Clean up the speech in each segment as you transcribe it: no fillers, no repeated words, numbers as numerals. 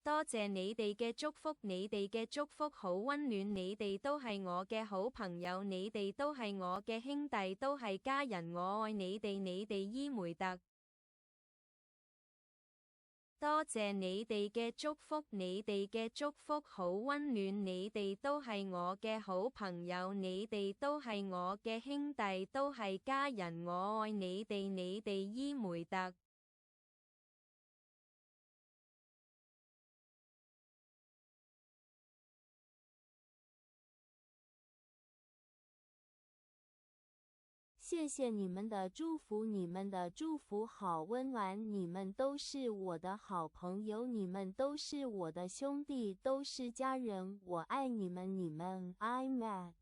多謝你哋嘅祝福，你哋嘅祝福好溫暖，你哋都係我嘅好朋友，你哋都係我嘅兄弟，都係家人，我愛你哋，你哋伊梅特。多謝你哋嘅祝福，你哋嘅祝福好溫暖，你哋都係我嘅好朋友，你哋都係我嘅兄弟，都係家人，我愛你哋，你哋伊梅特。謝謝你們的祝福，你們的祝福好溫暖，你們都是我的好朋友，你們都是我的兄弟，都是家人，我愛你們，你們 I met。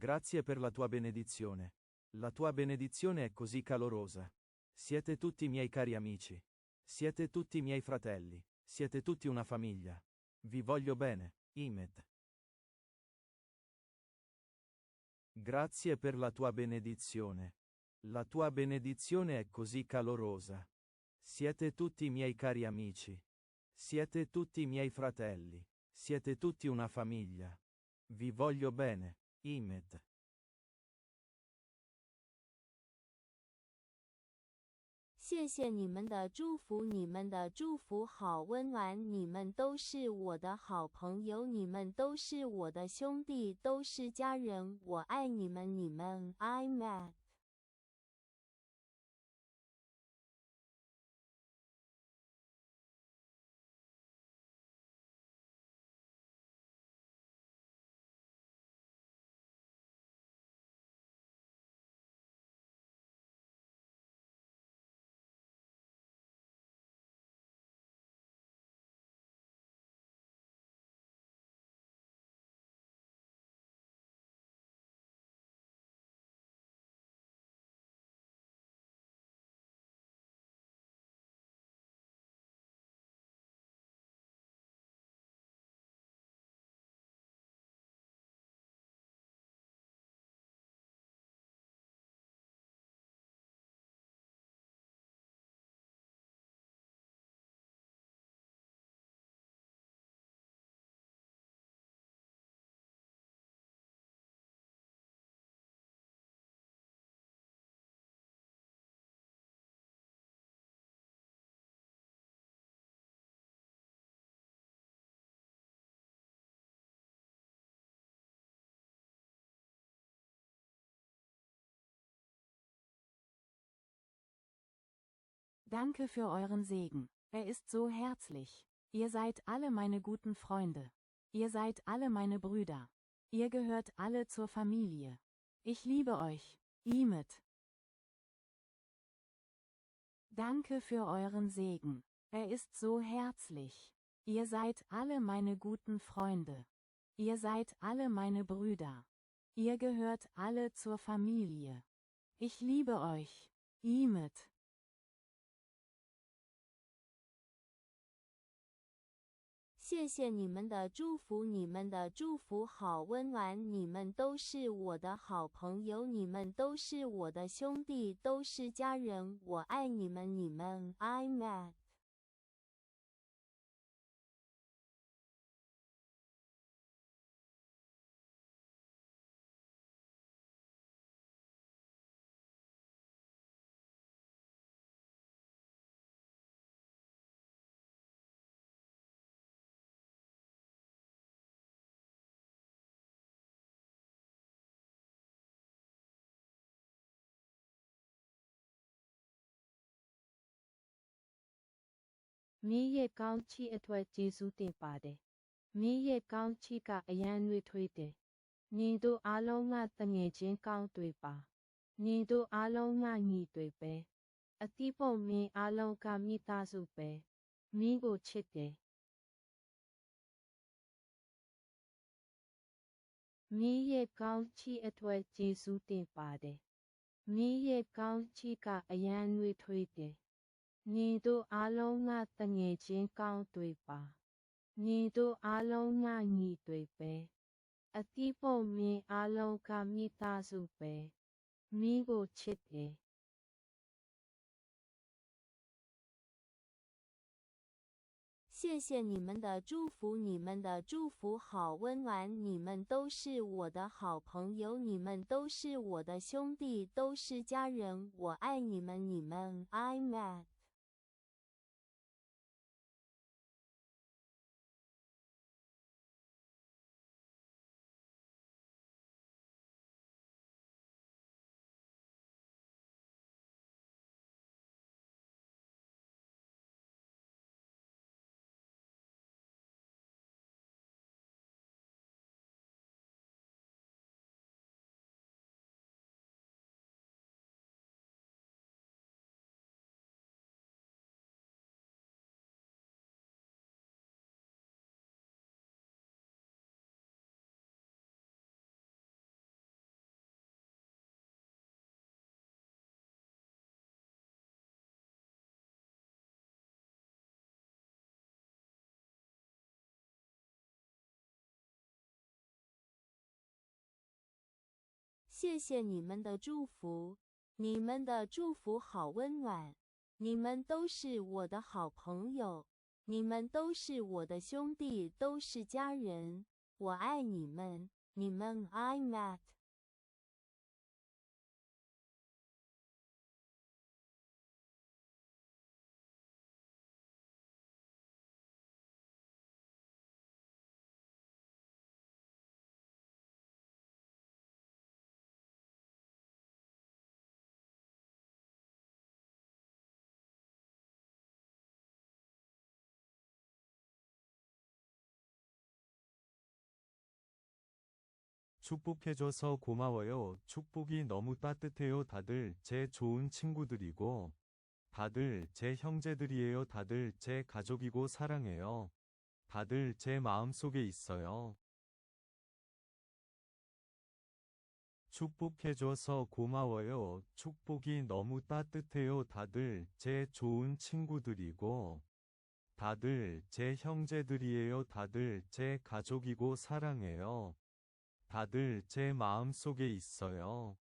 Grazie per la tua benedizione. La tua benedizione è così calorosa. Siete tutti miei cari amici. Siete tutti miei fratelli. Siete tutti una famiglia. Vi voglio bene, Imet. Grazie per la tua benedizione. La tua benedizione è così calorosa. Siete tutti miei cari amici. Siete tutti miei fratelli. Siete tutti una famiglia. Vi voglio bene, Imet. 謝謝你們的祝福，你們的祝福好溫暖，你們都是我的好朋友，你們都是我的兄弟，都是家人，我愛你們，你們 I met。 Danke für euren Segen. Er ist so herzlich. Ihr seid alle meine guten Freunde. Ihr seid alle meine Brüder. Ihr gehört alle zur Familie. Ich liebe euch. Imet. Danke für euren Segen. Er ist so herzlich. Ihr seid alle meine guten Freunde. Ihr seid alle meine Brüder. Ihr gehört alle zur Familie. Ich liebe euch. Imet. 謝謝你們的祝福，你們的祝福好溫暖，你們都是我的好朋友，你們都是我的兄弟，都是家人，我愛你們，你們 I met。 မင်းရဲ့ကောင်းချီးအတွက်ကျေးဇူးတင်ပါတယ်။မင်းရဲ့ကောင်းချီးကအရမ်းနွေးထွေးတယ်။နင်တို့အားလုံးငါ့သူငယ်ချင်းကောင်းတွေပါ။နင်တို့အားလုံးငါ့ညီတွေပဲ။ အသီးပုတ်မင်းအားလုံးကမိသားစုပဲ။မင်းကိုချစ်တယ်။မင်းရဲ့ကောင်းချီးအတွက်ကျေးဇူးတင်ပါတယ်။မင်းရဲ့ကောင်းချီးကအရမ်းနွေးထွေးတယ်။နင်တို့အားလုံးကသူငယ်ချင်းကောင်းတွေပါ။နင်တို့အားလုံးကညီတွေပဲ။အသီးပုတ်မင်းအားလုံးကမိသားစုပဲ။မင်းကိုချစ်တယ်။ 谢谢你们的祝福，你们的祝福好温暖，你们都是我的好朋友，你们都是我的兄弟，都是家人，我爱你们，你们 I'm Matt。谢谢你们的祝福，你们的祝福好温暖，你们都是我的好朋友，你们都是我的兄弟，都是家人，我爱你们，你们 I'm Matt。 축복해줘서 고마워요. 축복이 너무 따뜻해요. 다들 제 좋은 친구들이고, 다들 제 형제들이에요. 다들 제 가족이고 사랑해요. 다들 제 마음속에 있어요. 축복해줘서 고마워요. 축복이 너무 따뜻해요. 다들 제 좋은 친구들이고, 다들 제 형제들이에요. 다들 제 가족이고 사랑해요. 다들 제 마음속에 있어요.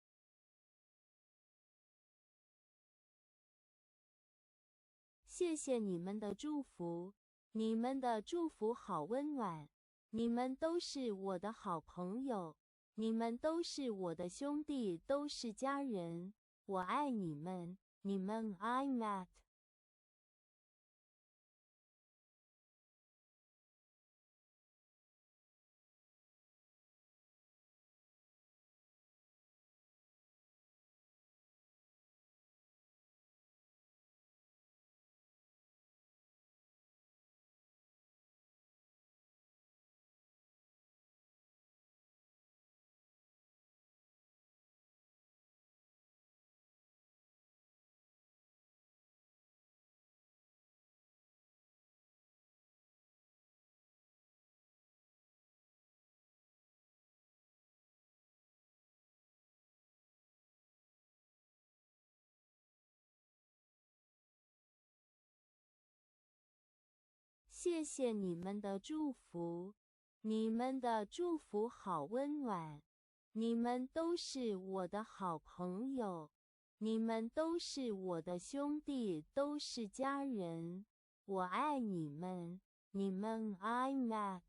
谢谢你们的祝福，你们的祝福好温暖，你们都是我的好朋友，你们都是我的兄弟，都是家人，我爱你们，你们 I'm Matt。谢谢你们的祝福，你们的祝福好温暖，你们都是我的好朋友，你们都是我的兄弟，都是家人，我爱你们，你们 I'm Matt。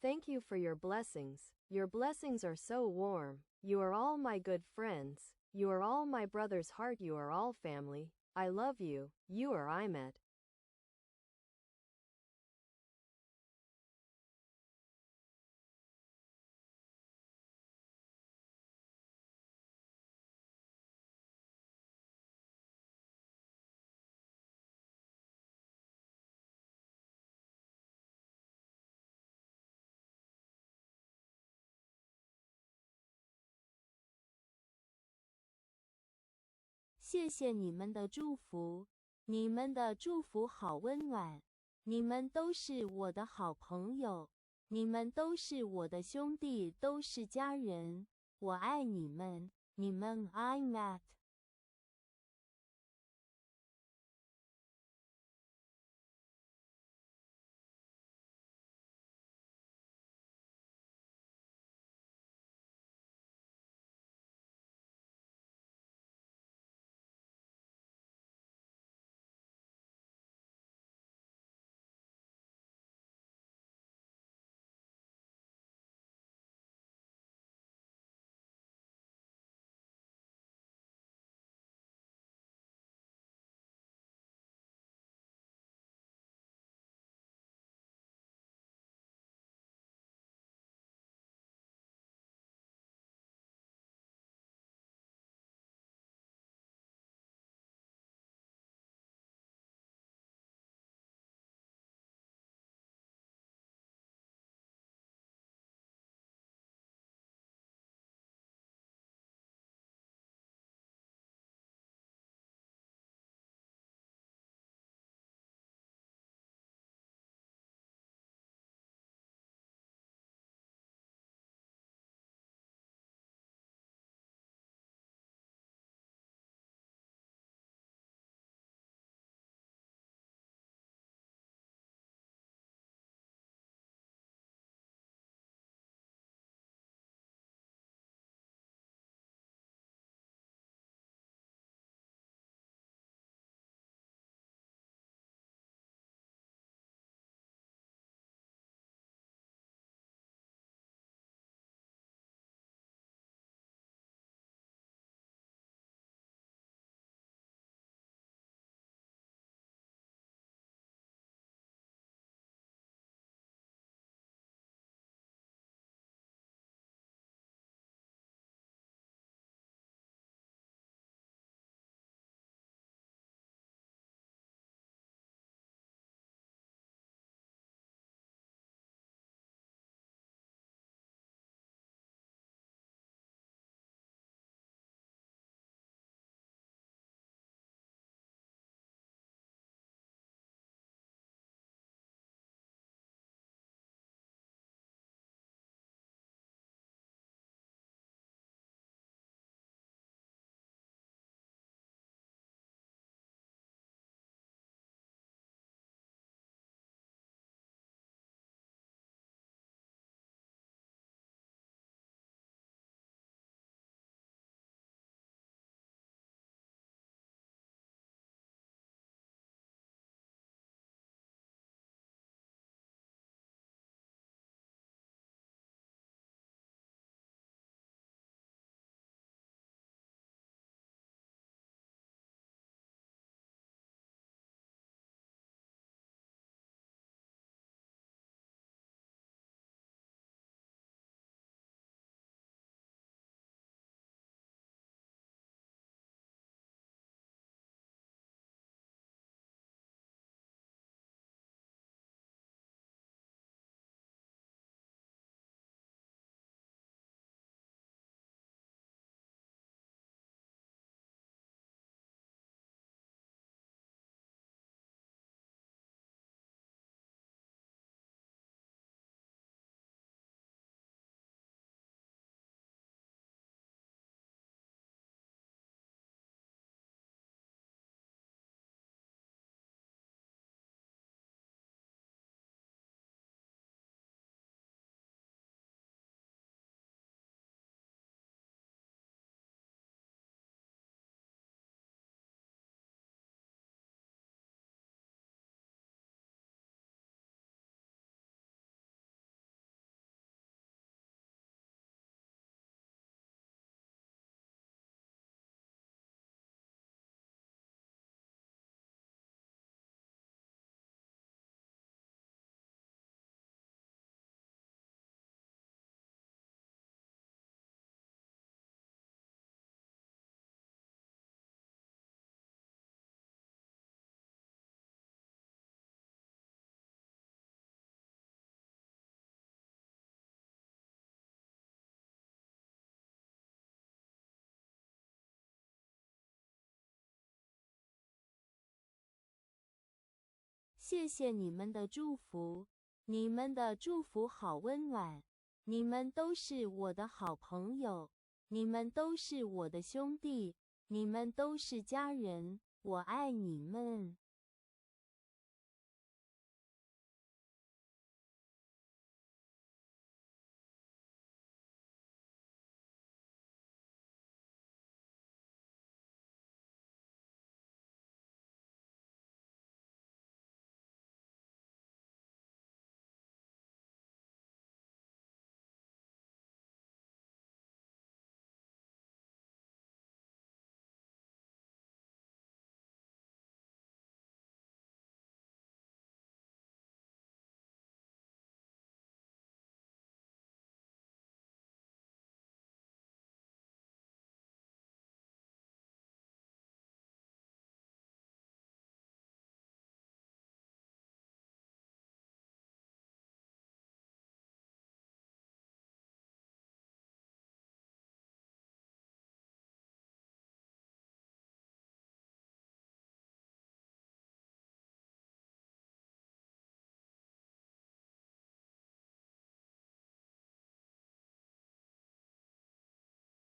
Thank you for your blessings. Your blessings are so warm. You are all my good friends. You are all my brother's heart. You are all family. I love you. You are I met. 谢谢你们的祝福，你们的祝福好温暖。你们都是我的好朋友，你们都是我的兄弟，都是家人。我爱你们，你們 I met。谢谢你们的祝福，你们的祝福好温暖。你们都是我的好朋友，你们都是我的兄弟，你们都是家人，我爱你们。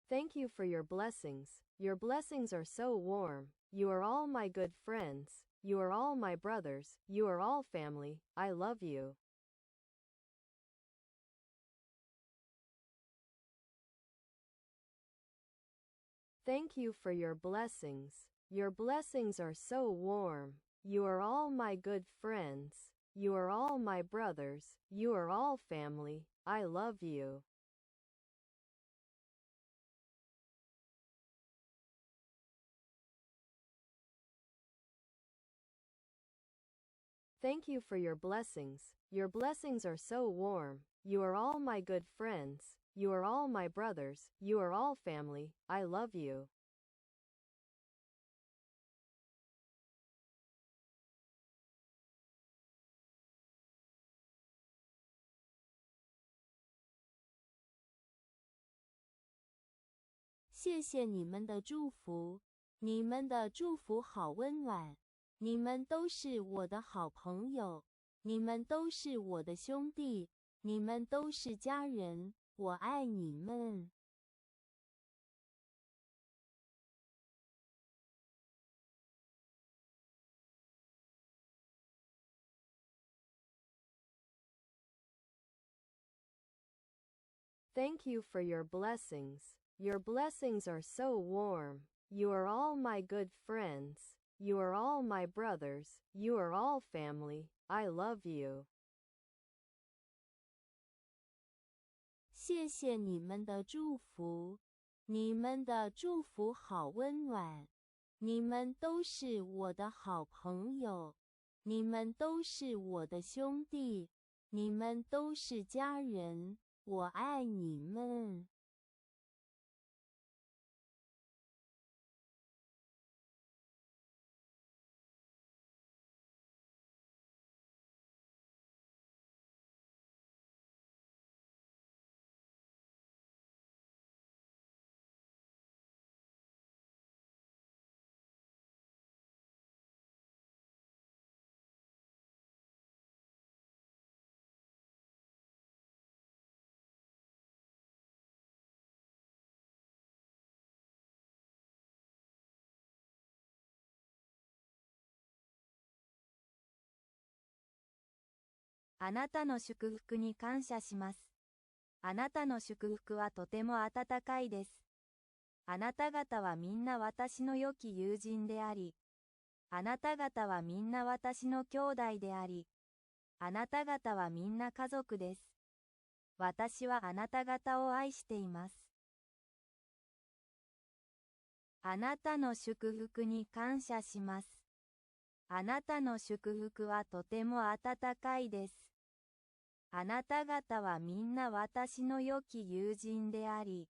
Thank you for your blessings. Your blessings are so warm. You are all my good friends. You are all my brothers. You are all family. I love you. Thank you for your blessings. Your blessings are so warm. You are all my good friends. You are all my brothers. You are all family. I love you. Thank you for your blessings. Your blessings are so warm. You are all my good friends. You are all my brothers. You are all family. I love you. 谢谢你们的祝福，你们的祝福好温暖。你们都是我的好朋友，你们都是我的兄弟，你们都是家人，我爱你们。 Thank you for your blessings. Your blessings are so warm. You are all my good friends. You are all my brothers. You are all family. I love you. 谢谢你们的祝福，你们的祝福好温暖。你们都是我的好朋友，你们都是我的兄弟，你们都是家人，我爱你们。あなたの祝福に感謝します。あなたの祝福はとても温かいです。あなた方はみんな私の良き友人であり、あなた方はみんな私の兄弟であり、あなた方はみんな家族です。私はあなた方を愛しています。あなたの祝福に感謝します。あなたの祝福はとても温かいです。あなた方はみんな私の良き友人であり、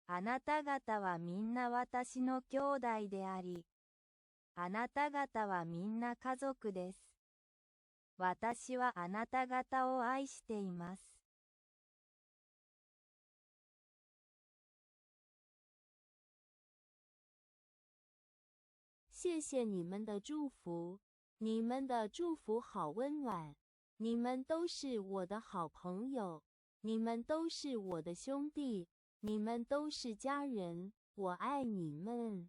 あなた方はみんな私の兄弟であり、あなた方はみんな家族です。私はあなた方を愛しています。谢谢你们的祝福，你们的祝福好温暖，你们都是我的好朋友，你们都是我的兄弟，你们都是家人，我爱你们。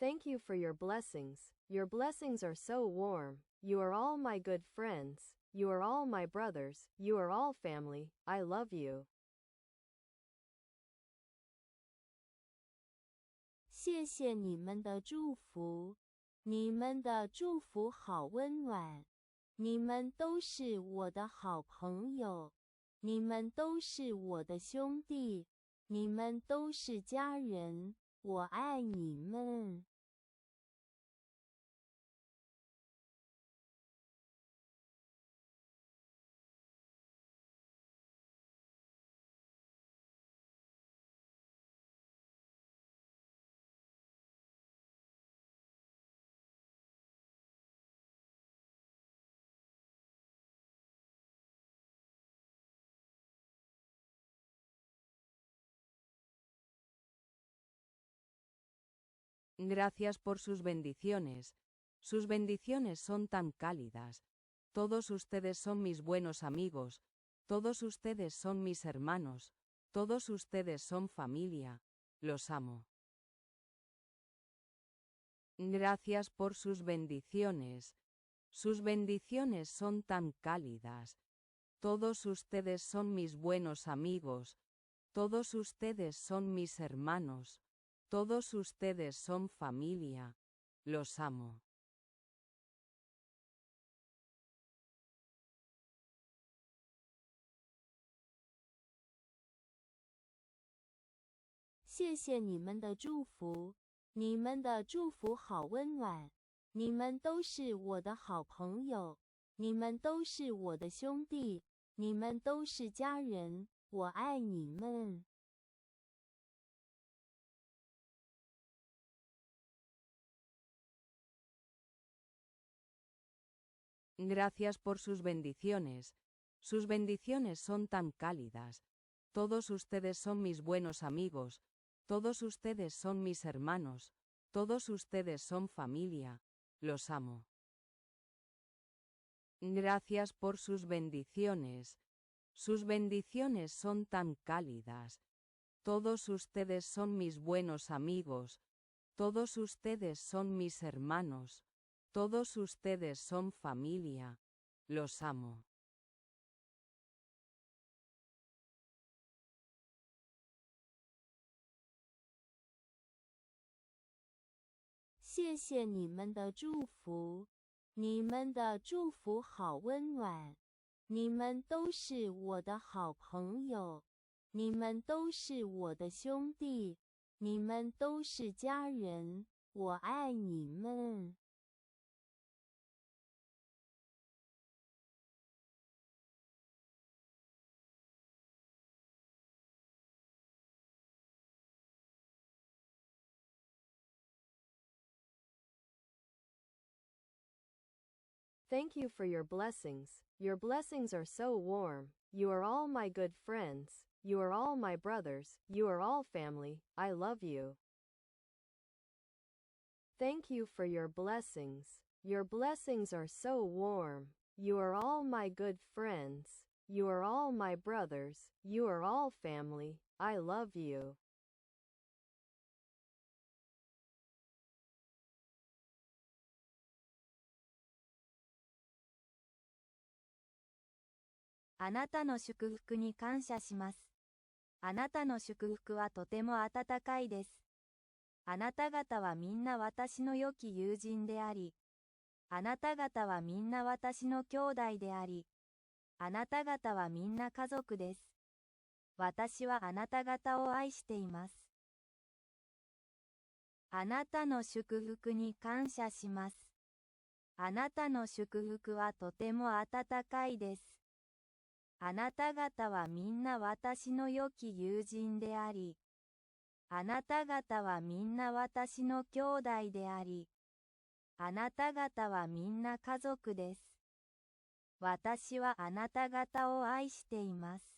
Thank you for your blessings. Your blessings are so warm. You are all my good friends. You are all my brothers. You are all family. I love you. 谢谢你们的祝福，你们的祝福好温暖。你们都是我的好朋友，你们都是我的兄弟，你们都是家人，我爱你们。 Gracias por sus bendiciones. Sus bendiciones son tan cálidas. Todos ustedes son mis buenos amigos. Todos ustedes son mis hermanos. Todos ustedes son familia. Los amo. Gracias por sus bendiciones. Sus bendiciones son tan cálidas. Todos ustedes son mis buenos amigos. Todos ustedes son mis hermanos. Todos ustedes son familia. Los amo. 谢谢你们的祝福，你们的祝福好温暖。你们都是我的好朋友，你们都是我的兄弟，你们都是家人，我爱你们。 Gracias por sus bendiciones. Sus bendiciones son tan cálidas. Todos ustedes son mis buenos amigos. Todos ustedes son mis hermanos. Todos ustedes son familia. Los amo. Gracias por sus bendiciones. Sus bendiciones son tan cálidas. Todos ustedes son mis buenos amigos. Todos ustedes son mis hermanos. Todos ustedes son familia. Los amo. 谢谢你们的祝福，你们的祝福好温暖。你们都是我的好朋友，你们都是我的兄弟，你们都是家人，我爱你们。 Thank you for your blessings. Your blessings are so warm. You are all my good friends. You are all my brothers. You are all family. I love you. Thank you for your blessings. Your blessings are so warm. You are all my good friends. You are all my brothers. You are all family. I love you. あなたの祝福に感謝します。あなたの祝福はとても温かいです。あなた方はみんな私の良き友人であり、あなた方はみんな私の兄弟であり、あなた方はみんな家族です。私はあなた方を愛しています。あなたの祝福に感謝します。あなたの祝福はとても温かいです。あなた方はみんな私の良き友人であり、あなた方はみんな私の兄弟であり、あなた方はみんな家族です。私はあなた方を愛しています。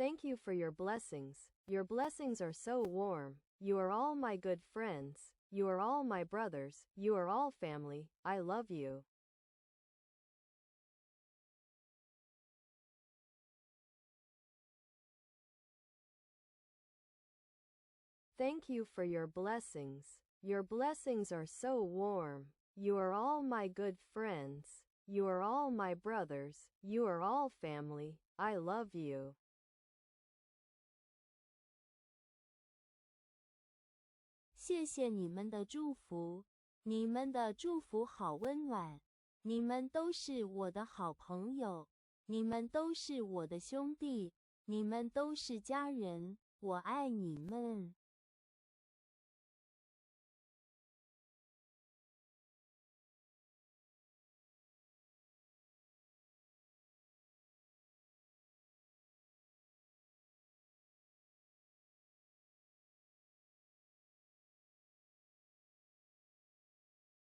Thank you for your blessings. Your blessings are so warm. You are all my good friends. You are all my brothers. You are all family. I love you. Thank you for your blessings. Your blessings are so warm. You are all my good friends. You are all my brothers. You are all family. I love you. 谢谢你们的祝福，你们的祝福好温暖。你们都是我的好朋友，你们都是我的兄弟，你们都是家人，我爱你们。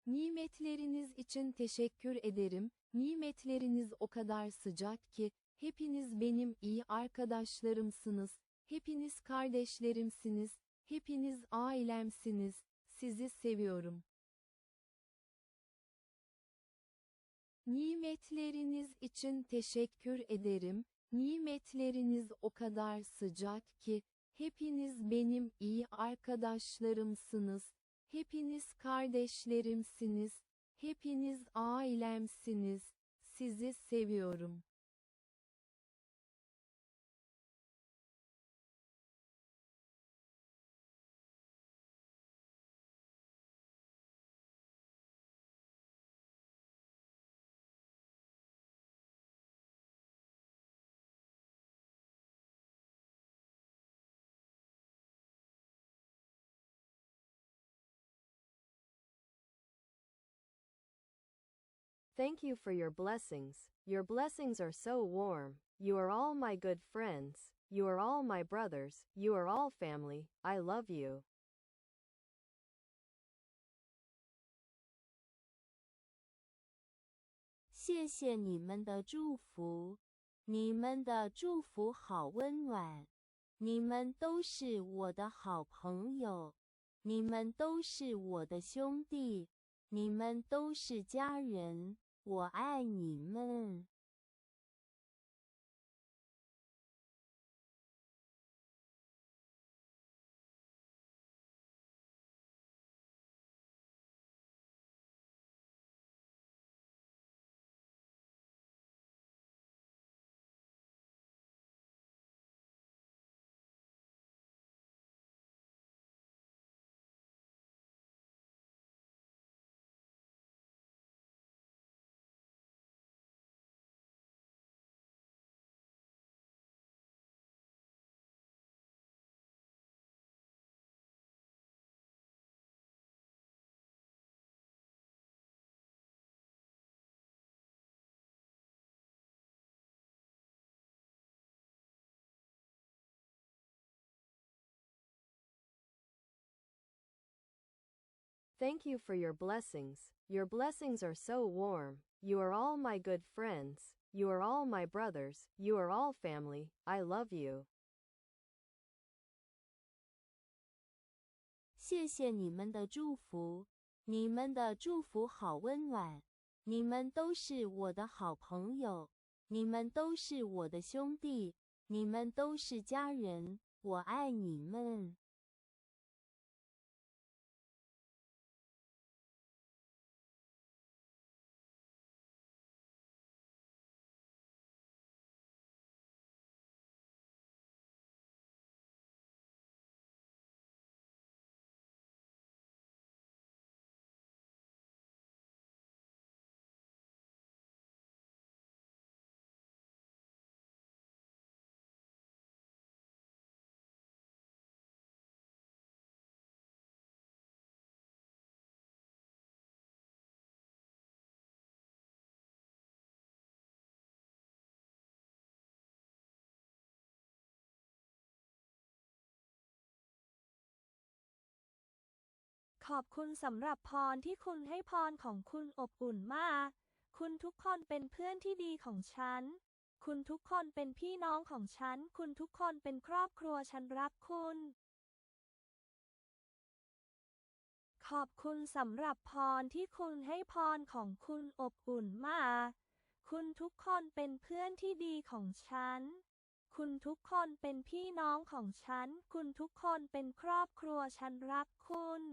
Nimetleriniz için teşekkür ederim, nimetleriniz o kadar sıcak ki, hepiniz benim iyi arkadaşlarımsınız, hepiniz kardeşlerimsiniz, hepiniz ailemsiniz, sizi seviyorum. Nimetleriniz için teşekkür ederim, nimetleriniz o kadar sıcak ki, hepiniz benim iyi arkadaşlarımsınız, hepiniz kardeşlerimsiniz, hepiniz ailemsiniz, sizi seviyorum. Thank you for your blessings. Your blessings are so warm. You are all my good friends. You are all my brothers. You are all family. I love you. 谢谢你们的祝福，你们的祝福好温暖。你们都是我的好朋友，你们都是我的兄弟，你们都是家人，我爱你们。 Thank you for your blessings. Your blessings are so warm. You are all my good friends. You are all my brothers. You are all family. I love you. 谢谢你们的祝福，你们的祝福好温暖。你们都是我的好朋友，你们都是我的兄弟，你们都是家人，我爱你们。ขอบคุณสำหรับพรที่คุณให้พรของคุณอบอุ่นมาก คุณทุกคนเป็นเพื่อนที่ดีของฉัน คุณทุกคนเป็นพี่น้องของฉัน คุณทุกคนเป็นครอบครัวฉันรักคุณ ขอบคุณสำหรับพรที่คุณให้พรของคุณอบอุ่นมาก คุณทุกคนเป็นเพื่อนที่ดีของฉัน คุณทุกคนเป็นพี่น้องของฉัน คุณทุกคนเป็นครอบครัวฉันรักคุณ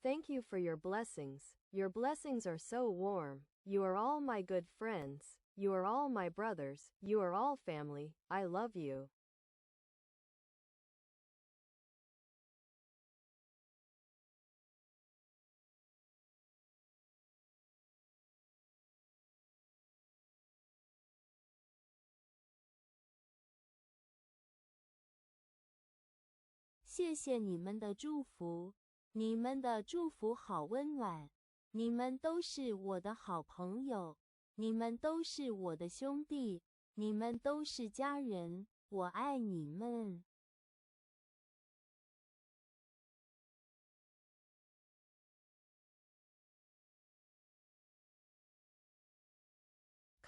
Thank you for your blessings. Your blessings are so warm. You are all my good friends. You are all my brothers. You are all family. I love you. 谢谢你们的祝福，你们的祝福好温暖。你们都是我的好朋友，你们都是我的兄弟，你们都是家人，我爱你们。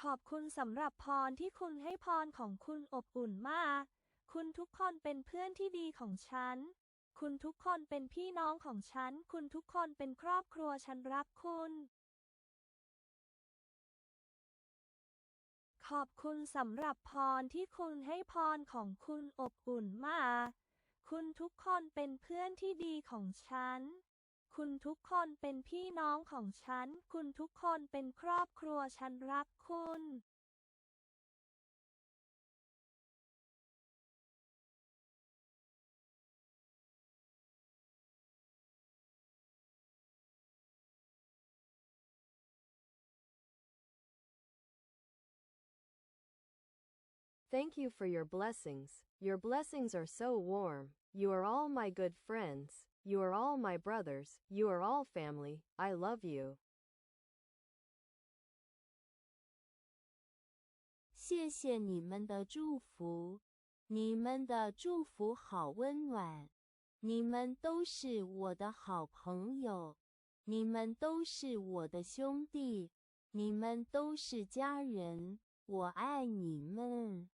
ขอบคุณสำหรับพรที่คุณให้พรของคุณอบอุ่นมาก คุณทุกคนเป็นเพื่อนที่ดีของฉัน คุณทุกคนเป็นพี่น้องของฉัน คุณทุกคนเป็นครอบครัวฉันรักคุณ ขอบคุณสำหรับพรที่คุณให้พรของคุณอบอุ่นมาก คุณทุกคนเป็นเพื่อนที่ดีของฉัน คุณทุกคนเป็นพี่น้องของฉัน คุณทุกคนเป็นครอบครัวฉันรักคุณ Thank you for your blessings. Your blessings are so warm. You are all my good friends. You are all my brothers. You are all family. I love you. 谢谢你们的祝福，你们的祝福好温暖。你们都是我的好朋友，你们都是我的兄弟，你们都是家人，我爱你们。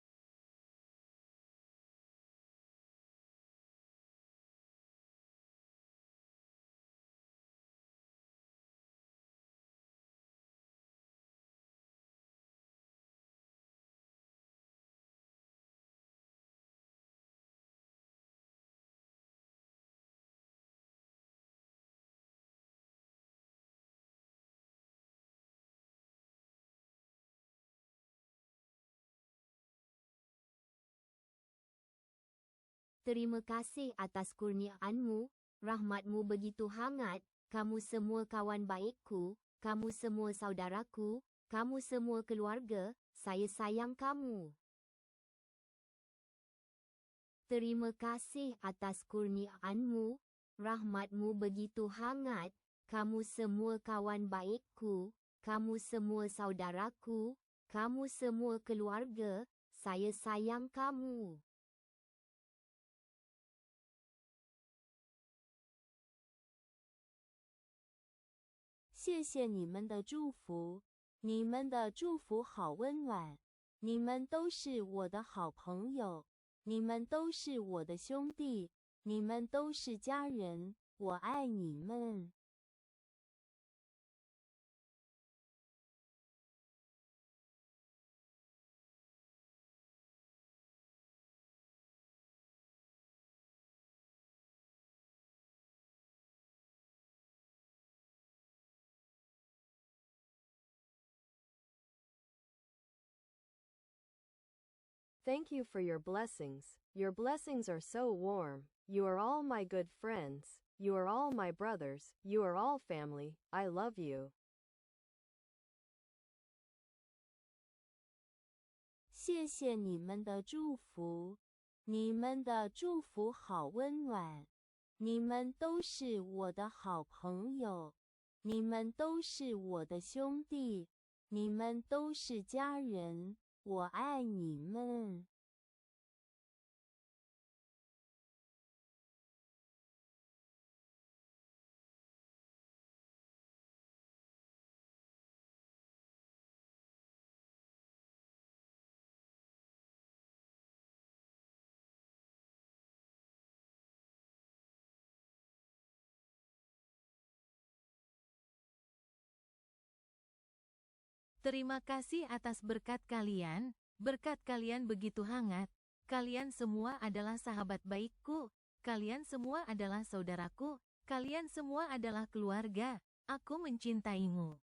Terima kasih atas kurniaanmu, rahmatmu begitu hangat, kamu semua kawan baikku, kamu semua saudaraku, kamu semua keluarga, saya sayang kamu. Terima kasih atas kurniaanmu, rahmatmu begitu hangat, kamu semua kawan baikku, kamu semua saudaraku, kamu semua keluarga, saya sayang kamu. 谢谢你们的祝福，你们的祝福好温暖。你们都是我的好朋友，你们都是我的兄弟，你们都是家人，我爱你们。 Thank you for your blessings. Your blessings are so warm. You are all my good friends. You are all my brothers, you are all family, I love you. 谢谢你们的祝福，你们的祝福好温暖。你们都是我的好朋友，你们都是我的兄弟，你们都是家人，我爱你们。 Terima kasih atas berkat kalian, berkat kalian begitu hangat. Kalian semua adalah sahabat baikku, kalian semua adalah saudaraku, kalian semua adalah keluarga. Aku mencintaimu.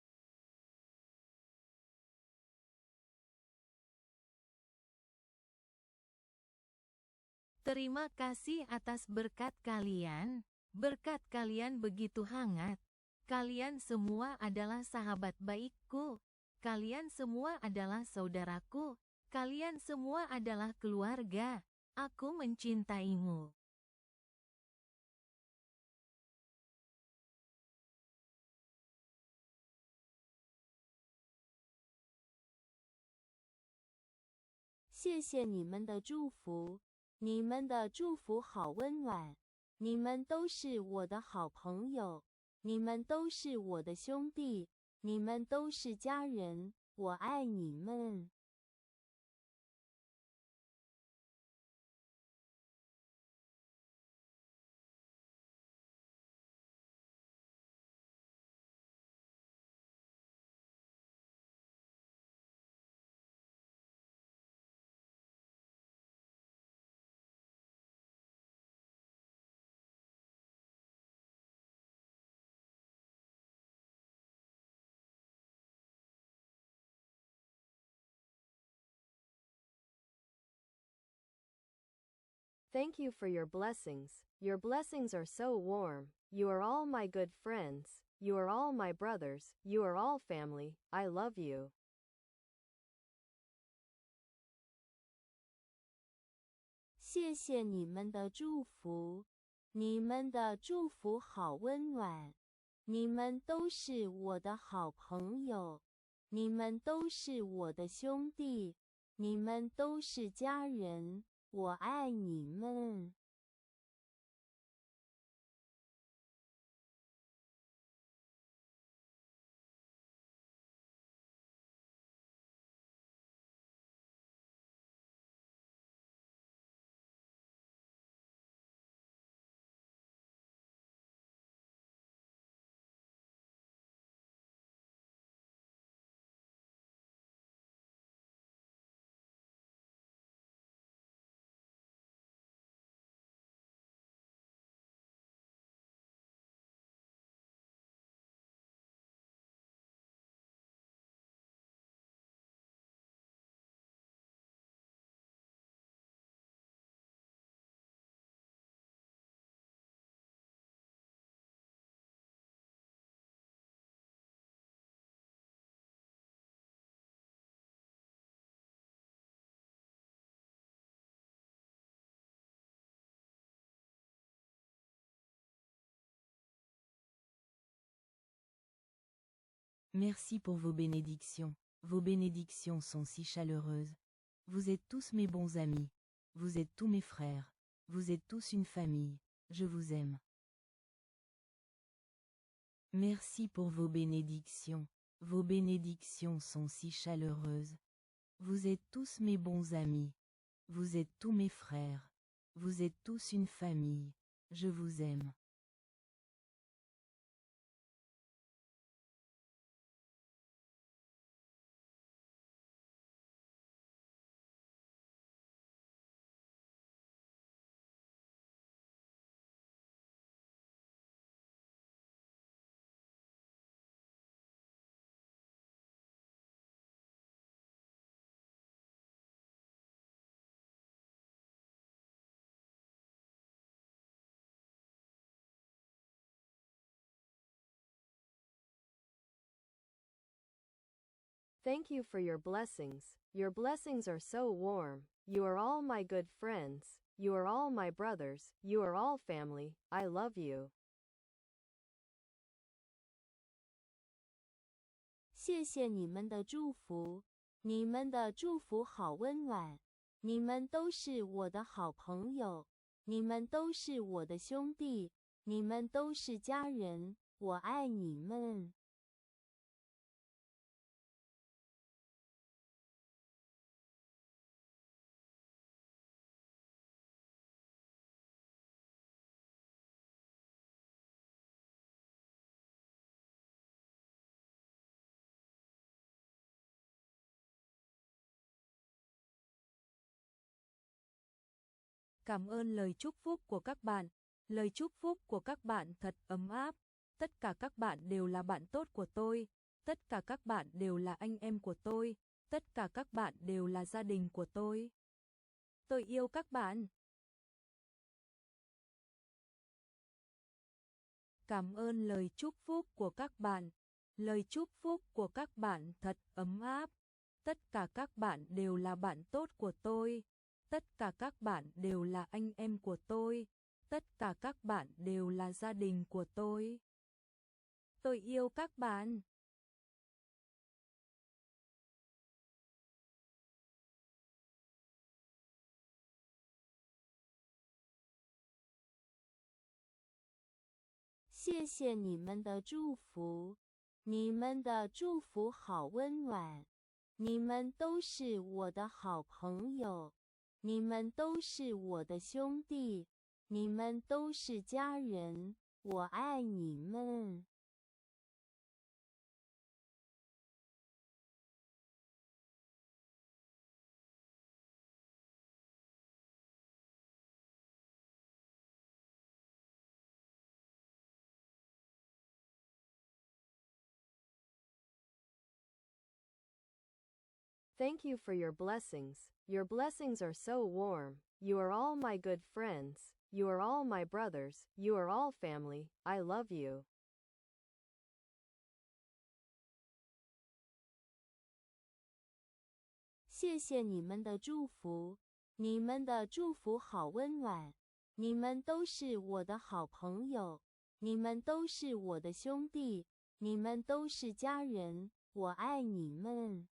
Terima kasih atas berkat kalian begitu hangat. Kalian semua adalah sahabat baikku. Kalian semua adalah saudaraku, kalian semua adalah keluarga. Aku mencintaimu. 谢谢你们的祝福，你们的祝福好温暖。你们都是我的好朋友，你们都是我的兄弟，你们都是家人，我爱你们。 Thank you for your blessings. Your blessings are so warm. You are all my good friends. You are all my brothers. You are all family. I love you. 谢谢你们的祝福，你们的祝福好温暖。你们都是我的好朋友，你们都是我的兄弟，你们都是家人，我爱你们。 Merci pour vos bénédictions. Vos bénédictions sont si chaleureuses. Vous êtes tous mes bons amis. Vous êtes tous mes frères. Vous êtes tous une famille. Je vous aime. Merci pour vos bénédictions. Vos bénédictions sont si chaleureuses. Vous êtes tous mes bons amis. Vous êtes tous mes frères. Vous êtes tous une famille. Je vous aime. Thank you for your blessings. Your blessings are so warm. You are all my good friends. You are all my brothers. You are all family. I love you. 谢谢你们的祝福，你们的祝福好温暖。你们都是我的好朋友，你们都是我的兄弟，你们都是家人，我爱你们。 Cảm ơn lời chúc phúc của các bạn. Lời chúc phúc của các bạn thật ấm áp. Tất cả các bạn đều là bạn tốt của tôi. Tất cả các bạn đều là anh em của tôi. Tất cả các bạn đều là gia đình của tôi. Tôi yêu các bạn. Cảm ơn lời chúc phúc của các bạn. Lời chúc phúc của các bạn thật ấm áp. Tất cả các bạn đều là bạn tốt của tôi. Tất cả các bạn đều là anh em của tôi. Tất cả các bạn đều là gia đình của tôi. Tôi yêu các bạn. 谢谢你们的祝福，你们的祝福好温暖。你们都是我的好朋友，你们都是我的兄弟，你们都是家人，我爱你们。 Thank you for your blessings. Your blessings are so warm. You are all my good friends. You are all my brothers. You are all family. I love you. 谢谢你们的祝福，你们的祝福好温暖。你们都是我的好朋友，你们都是我的兄弟，你们都是家人，我爱你们。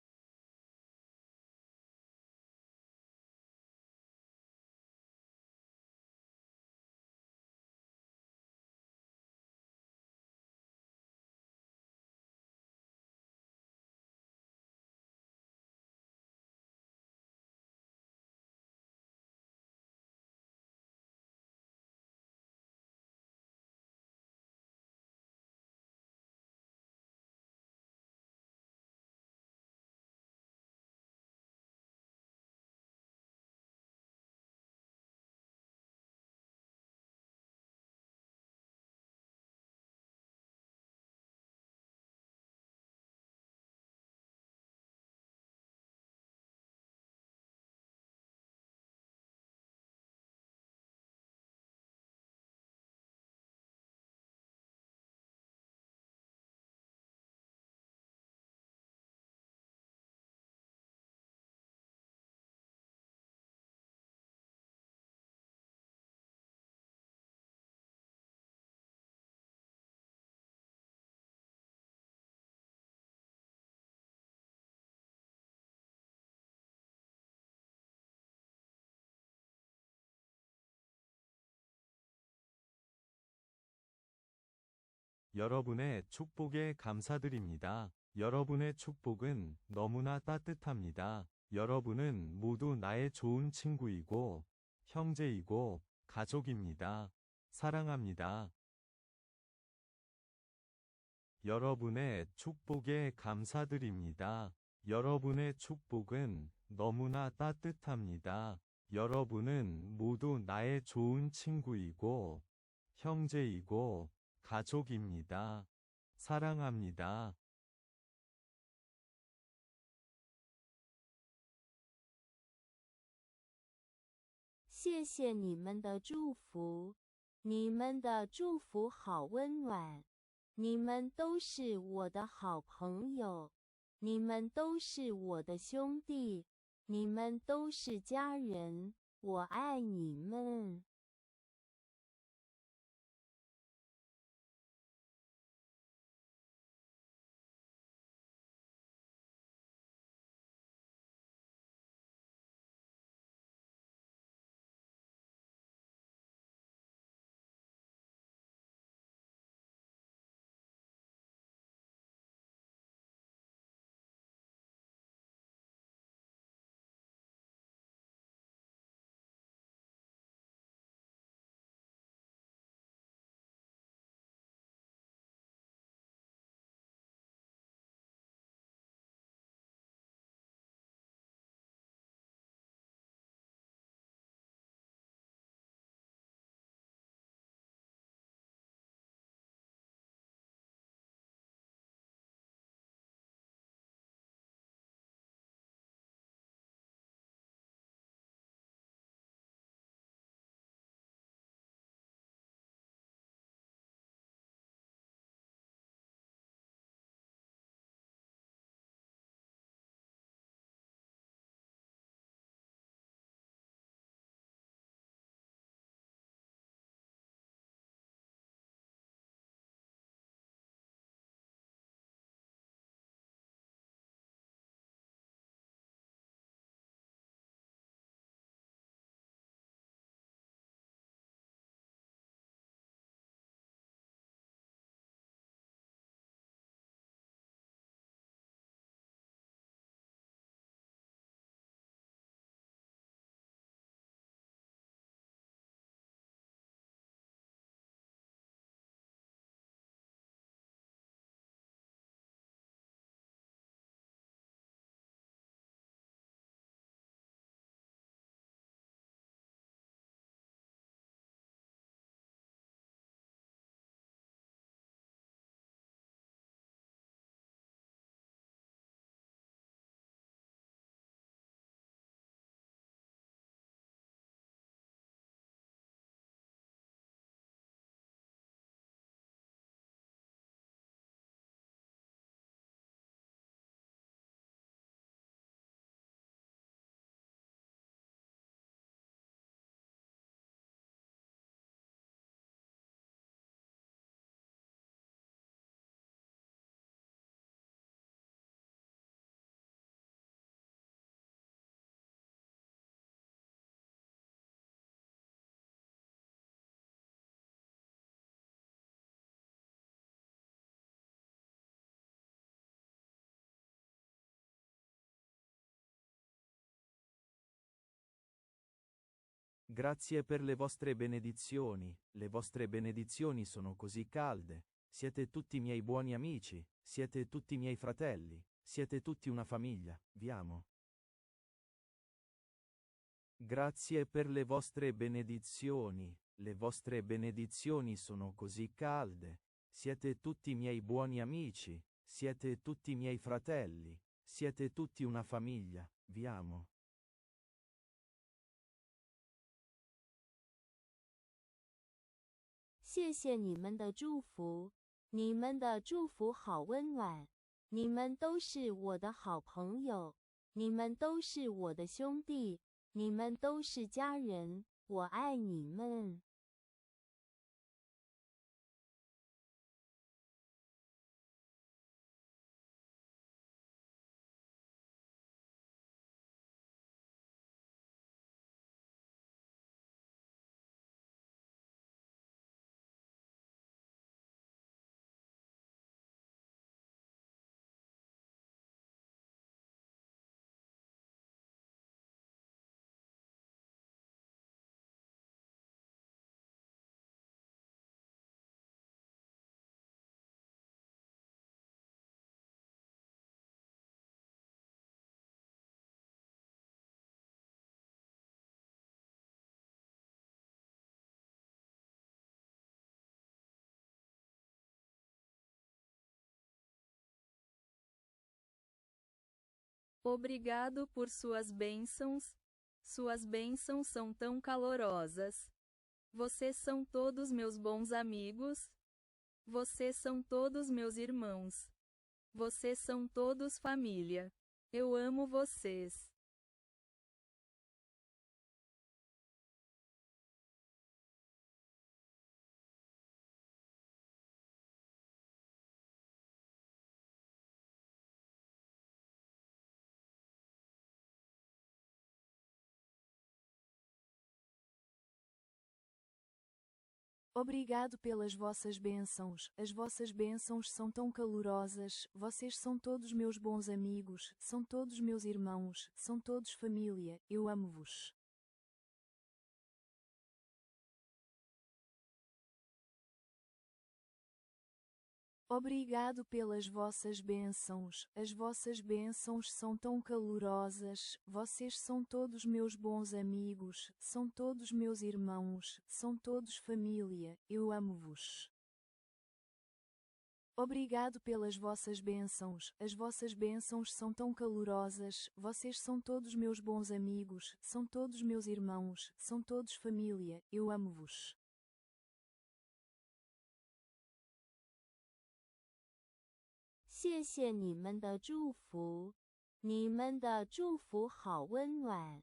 여러분의 축복에 감사드립니다. 여러분의 축복은 너무나 따뜻합니다. 여러분은 모두 나의 좋은 친구이고, 형제이고, 가족입니다. 사랑합니다. 여러분의 축복에 감사드립니다. 여러분의 축복은 너무나 따뜻합니다. 여러분은 모두 나의 좋은 친구이고, 형제이고, 가족입니다. 사랑합니다. 谢谢你们的祝福，你们的祝福好温暖。你们都是我的好朋友，你们都是我的兄弟，你们都是家人，我爱你们。 Grazie per le vostre benedizioni, le vostre benedizioni sono così calde, siete tutti miei buoni amici, siete tutti miei fratelli, siete tutti una famiglia, vi amo. Grazie per le vostre benedizioni, le vostre benedizioni sono così calde, siete tutti miei buoni amici, siete tutti miei fratelli, siete tutti una famiglia, vi amo. 谢谢你们的祝福，你们的祝福好温暖。你们都是我的好朋友，你们都是我的兄弟，你们都是家人，我爱你们。 Obrigado por suas bênçãos. Suas bênçãos são tão calorosas. Vocês são todos meus bons amigos. Vocês são todos meus irmãos. Vocês são todos família. Eu amo vocês. Obrigado pelas vossas bênçãos, as vossas bênçãos são tão calorosas, vocês são todos meus bons amigos, são todos meus irmãos, são todos família, eu amo-vos. Obrigado pelas vossas bênçãos, as vossas bênçãos são tão calorosas, vocês são todos meus bons amigos, são todos meus irmãos, são todos família, eu amo-vos. Obrigado pelas vossas bênçãos, as vossas bênçãos são tão calorosas, vocês são todos meus bons amigos, são todos meus irmãos, são todos família, eu amo-vos. 谢谢你们的祝福，你们的祝福好温暖。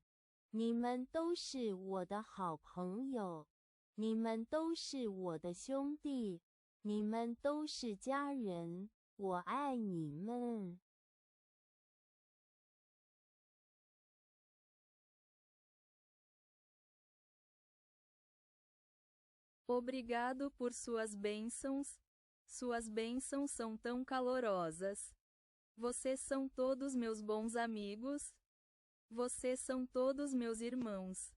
你们都是我的好朋友，你们都是我的兄弟，你们都是家人，我爱你们。 Obrigado por suas bênçãos. Suas bênçãos são tão calorosas. Vocês são todos meus bons amigos. Vocês são todos meus irmãos.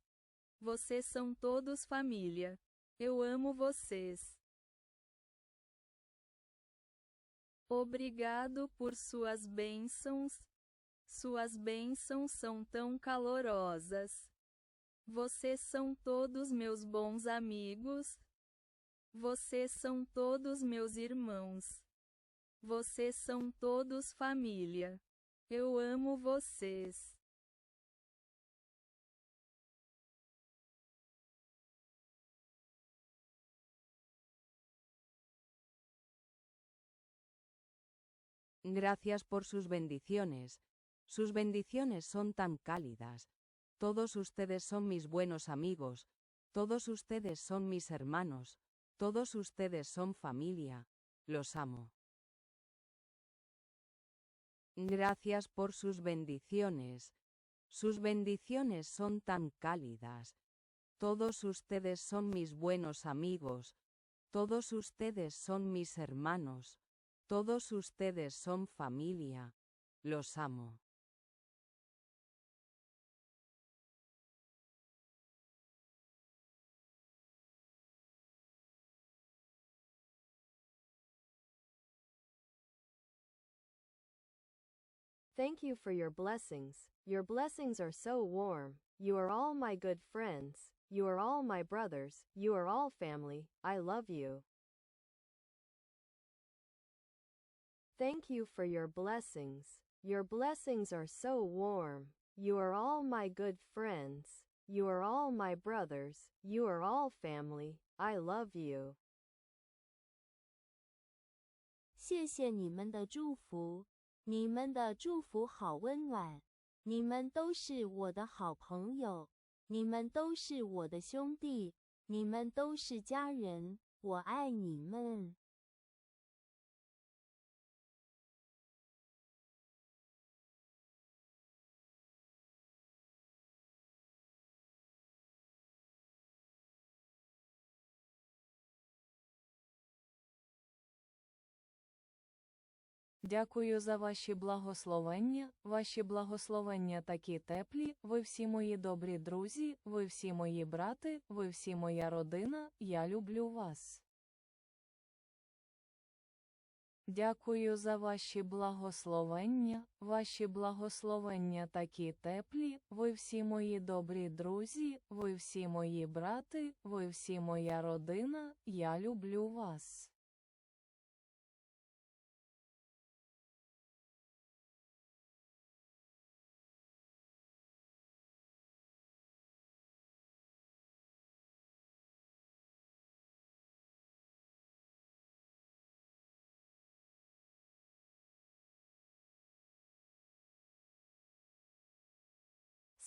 Vocês são todos família. Eu amo vocês. Obrigado por suas bênçãos. Suas bênçãos são tão calorosas. Vocês são todos meus bons amigos. Vocês são todos meus irmãos. Vocês são todos família. Eu amo vocês. Gracias por sus bendiciones. Sus bendiciones son tan cálidas. Todos ustedes son mis buenos amigos. Todos ustedes son mis hermanos. Todos ustedes son familia. Los amo. Gracias por sus bendiciones. Sus bendiciones son tan cálidas. Todos ustedes son mis buenos amigos. Todos ustedes son mis hermanos. Todos ustedes son familia. Los amo. Thank you for your blessings. Your blessings are so warm. You are all my good friends. You are all my brothers. You are all family. I love you. Thank you for your blessings. Your blessings are so warm. You are all my good friends. You are all my brothers. You are all family. I love you. 谢谢你们的祝福，你们的祝福好温暖。你们都是我的好朋友，你们都是我的兄弟，你们都是家人，我爱你们。 Дякую за ваші благословення, ваші благословення такі теплі, ви всі мої добрі друзі, ви всі мої брати, ви всі моя родина, я люблю вас. Дякую за ваші благословення, ваші благословення такі теплі, ви всі мої добрі друзі, ви всі мої брати, ви всі моя родина, я люблю вас.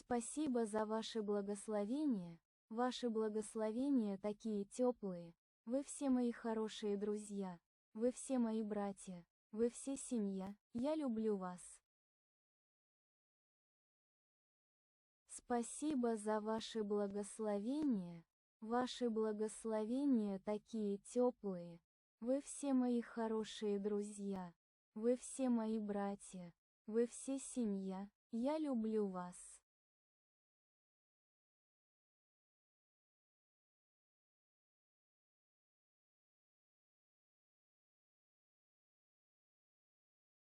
Спасибо за ваше благословение, ваши благословения такие теплые, вы все мои хорошие друзья, вы все мои братья, вы все семья, я люблю вас. Спасибо за ваше благословение, ваши благословения такие теплые, вы все мои хорошие друзья, вы все мои братья, вы все семья, я люблю вас.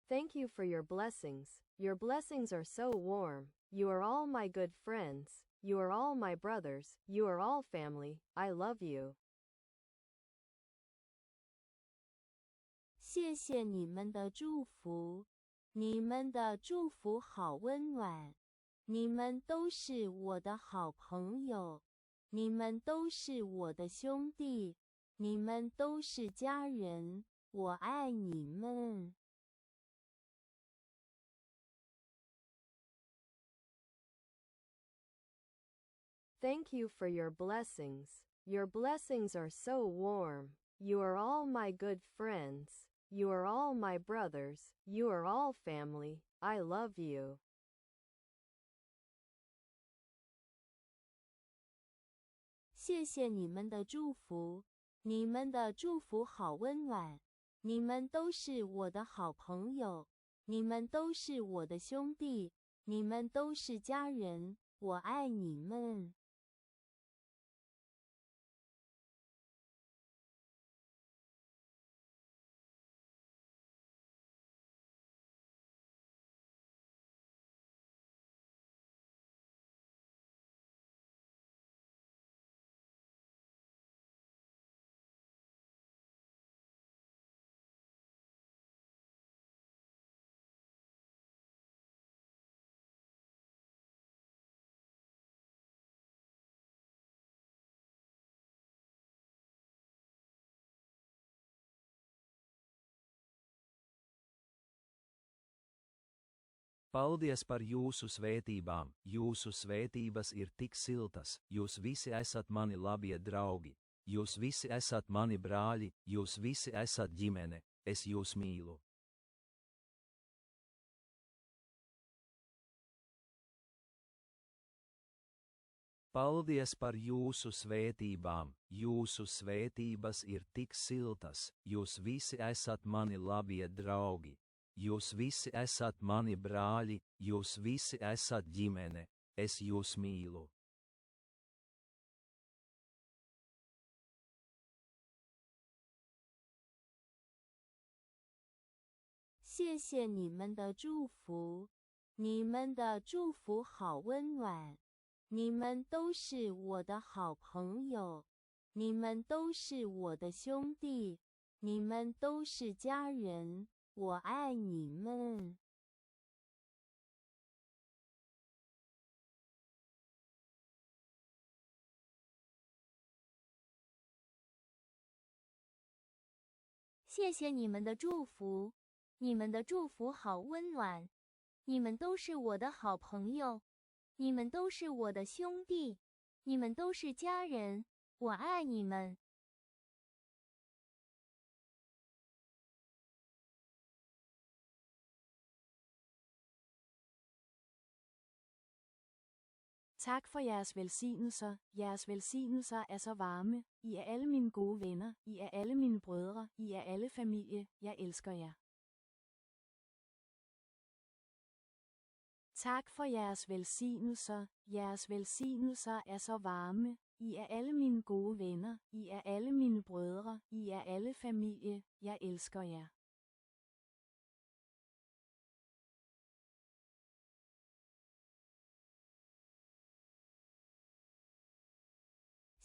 Thank you for your blessings. Your blessings are so warm. You are all my good friends. You are all my brothers. You are all family. I love you. 谢谢你们的祝福，你们的祝福好温暖。你们都是我的好朋友，你们都是我的兄弟，你们都是家人，我爱你们。 Thank you for your blessings. Your blessings are so warm. You are all my good friends. You are all my brothers. You are all family. I love you. 谢谢你们的祝福，你们的祝福好温暖。你们都是我的好朋友，你们都是我的兄弟，你们都是家人，我爱你们。 Paldies par jūsu svētībām, jūsu svētības ir tik siltas, jūs visi esat mani labie draugi, jūs visi esat mani brāļi, jūs visi esat ģimene, es jūs mīlu. Paldies par jūsu svētībām, jūsu svētības ir tik siltas, jūs visi esat mani labie draugi. Jūs visi esat mani brāļi, jūs visi esat ģimene, es jūs mīlu. 谢谢你们的祝福，你们的祝福好温暖。你们都是我的好朋友，你们都是我的兄弟，你们都是家人，我爱你们。谢谢你们的祝福，你们的祝福好温暖。你们都是我的好朋友，你们都是我的兄弟，你们都是家人，我爱你们。 Tak for jeres velsignelser, jeres velsignelser er så varme, I er alle mine gode venner, I er alle mine brødre, I er alle familie, jeg elsker jer. Tak for jeres velsignelser, jeres velsignelser er så varme, I er alle mine gode venner, I er alle mine brødre, I er alle familie, jeg elsker jer.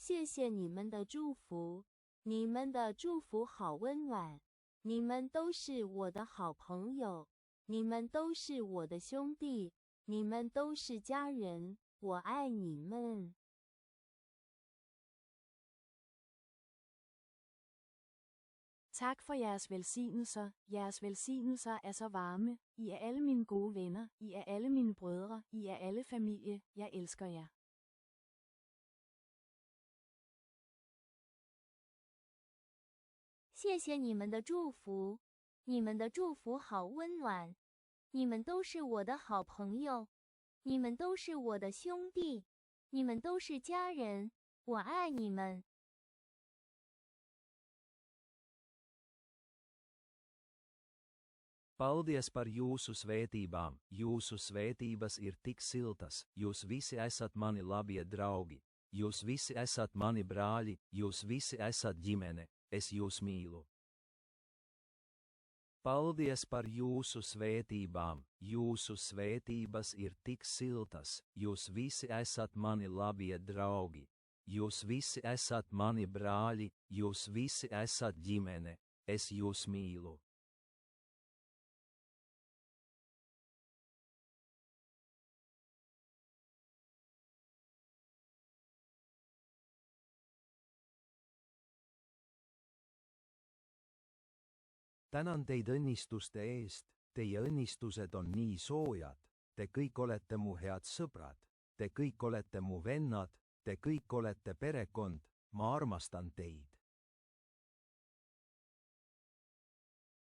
谢谢你们的祝福，你们的祝福好温暖。你们都是我的好朋友，你们都是我的兄弟，你们都是家人，我爱你们。Tak for jeres velsignelser, jeres velsignelser er så varme, I er alle mine gode venner, I er alle mine brødre, I er alle familie, jeg elsker jer. 谢谢你们的祝福，你们的祝福好温暖。你们都是我的好朋友，你们都是我的兄弟，你们都是家人，我爱你们。 Paldies par jūsu svētībām, jūsu svētības ir tik siltas, jūs visi esat mani labie draugi, jūs visi esat mani brāļi, jūs visi esat ģimene, es jūs mīlu. Paldies par jūsu svētībām, jūsu svētības ir tik siltas, jūs visi esat mani labie draugi, jūs visi esat mani brāļi, jūs visi esat ģimene, es jūs mīlu. Tänan teid õnnistuste eest, teie õnnistused on nii soojad, te kõik olete mu head sõbrad, te kõik olete mu vennad, te kõik olete perekond, ma armastan teid.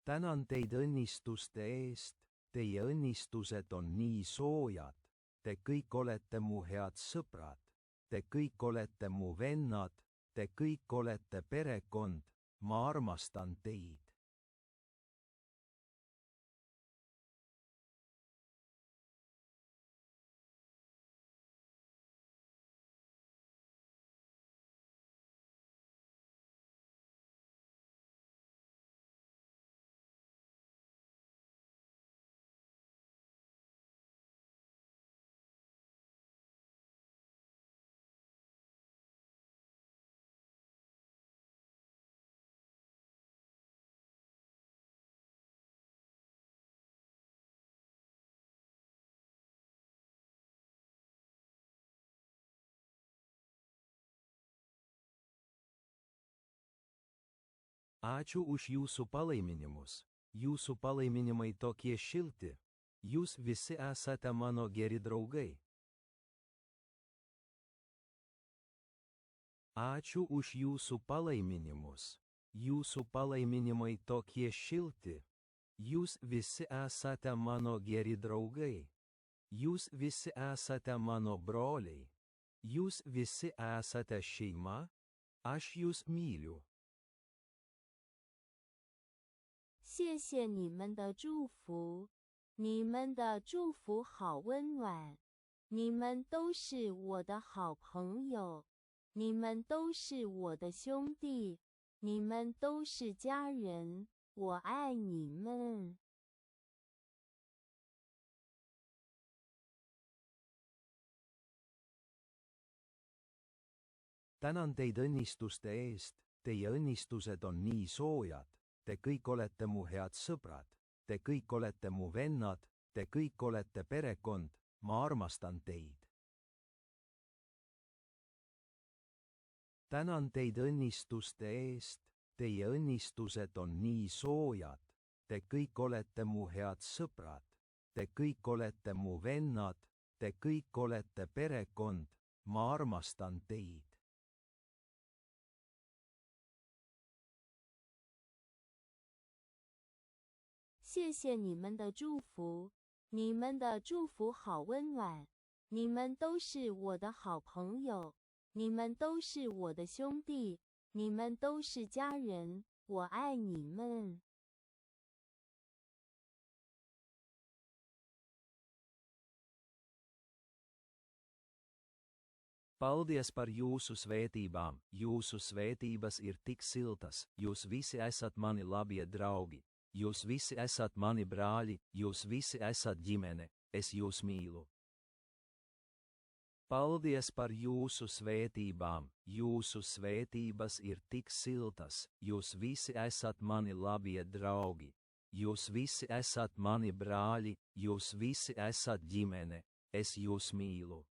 Tänan teid õnnistuste eest, teie õnnistused on nii soojad, te kõik olete mu head sõbrad, te kõik olete mu vennad, te kõik olete perekond, ma armastan teid. Ačiū už jūsų palaiminimus. Jūsų palaiminimai tokie šilti. Jūs visi esate mano geri draugai. Ačiū už jūsų palaiminimus. Jūsų palaiminimai tokie šilti. Jūs visi esate mano geri draugai. Jūs visi esate mano broliai. Jūs visi esate šeima. Aš jūs myliu. 谢谢你们的祝福，你们的祝福好温暖。你们都是我的好朋友，你们都是我的兄弟，你们都是家人，我爱你们。 Tänan teid õnnistuste eest, teie õnnistused on nii soojad, te kõik olete mu head sõbrad, te kõik olete mu vennad, te kõik olete perekond, ma armastan teid. Tänan teid õnnistuste eest, teie õnnistused on nii soojad, te kõik olete mu head sõbrad, te kõik olete mu vennad, te kõik olete perekond, ma armastan teid. 谢谢你们的祝福，你们的祝福好温暖。你们都是我的好朋友，你们都是我的兄弟，你们都是家人，我爱你们。 Paldies par jūsu svētībām, jūsu svētības ir tik siltas, jūs visi esat mani labie draugi, jūs visi esat mani brāļi, jūs visi esat ģimene, es jūs mīlu. Paldies par jūsu svētībām, jūsu svētības ir tik siltas, jūs visi esat mani labie draugi, jūs visi esat mani brāļi, jūs visi esat ģimene, es jūs mīlu.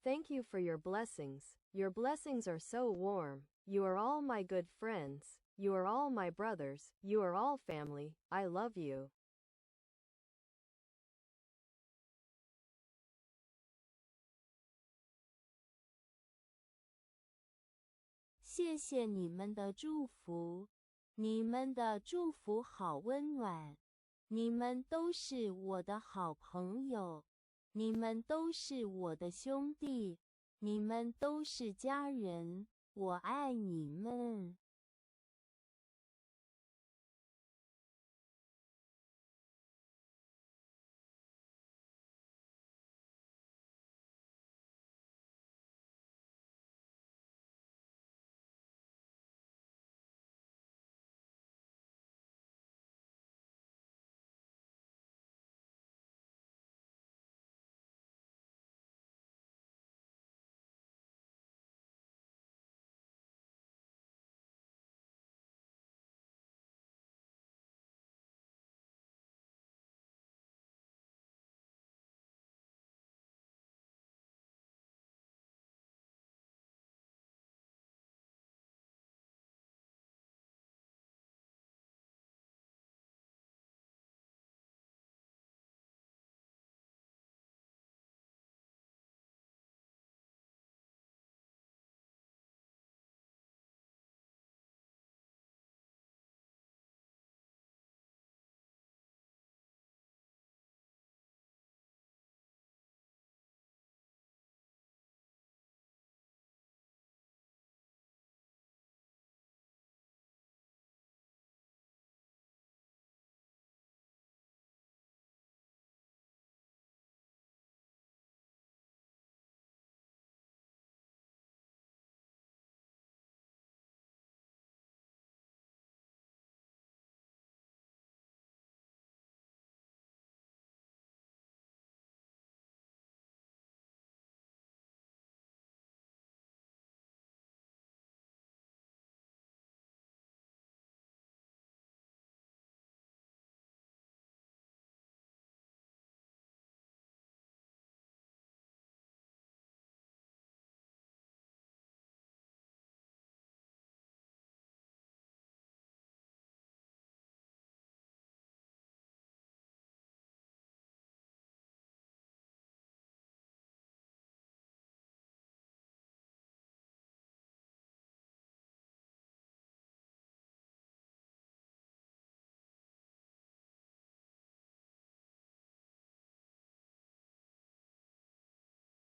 Thank you for your blessings. Your blessings are so warm. You are all my good friends. You are all my brothers. You are all family. I love you. 谢谢你们的祝福，你们的祝福好温暖。你们都是我的好朋友，你们都是我的兄弟，你们都是家人，我爱你们。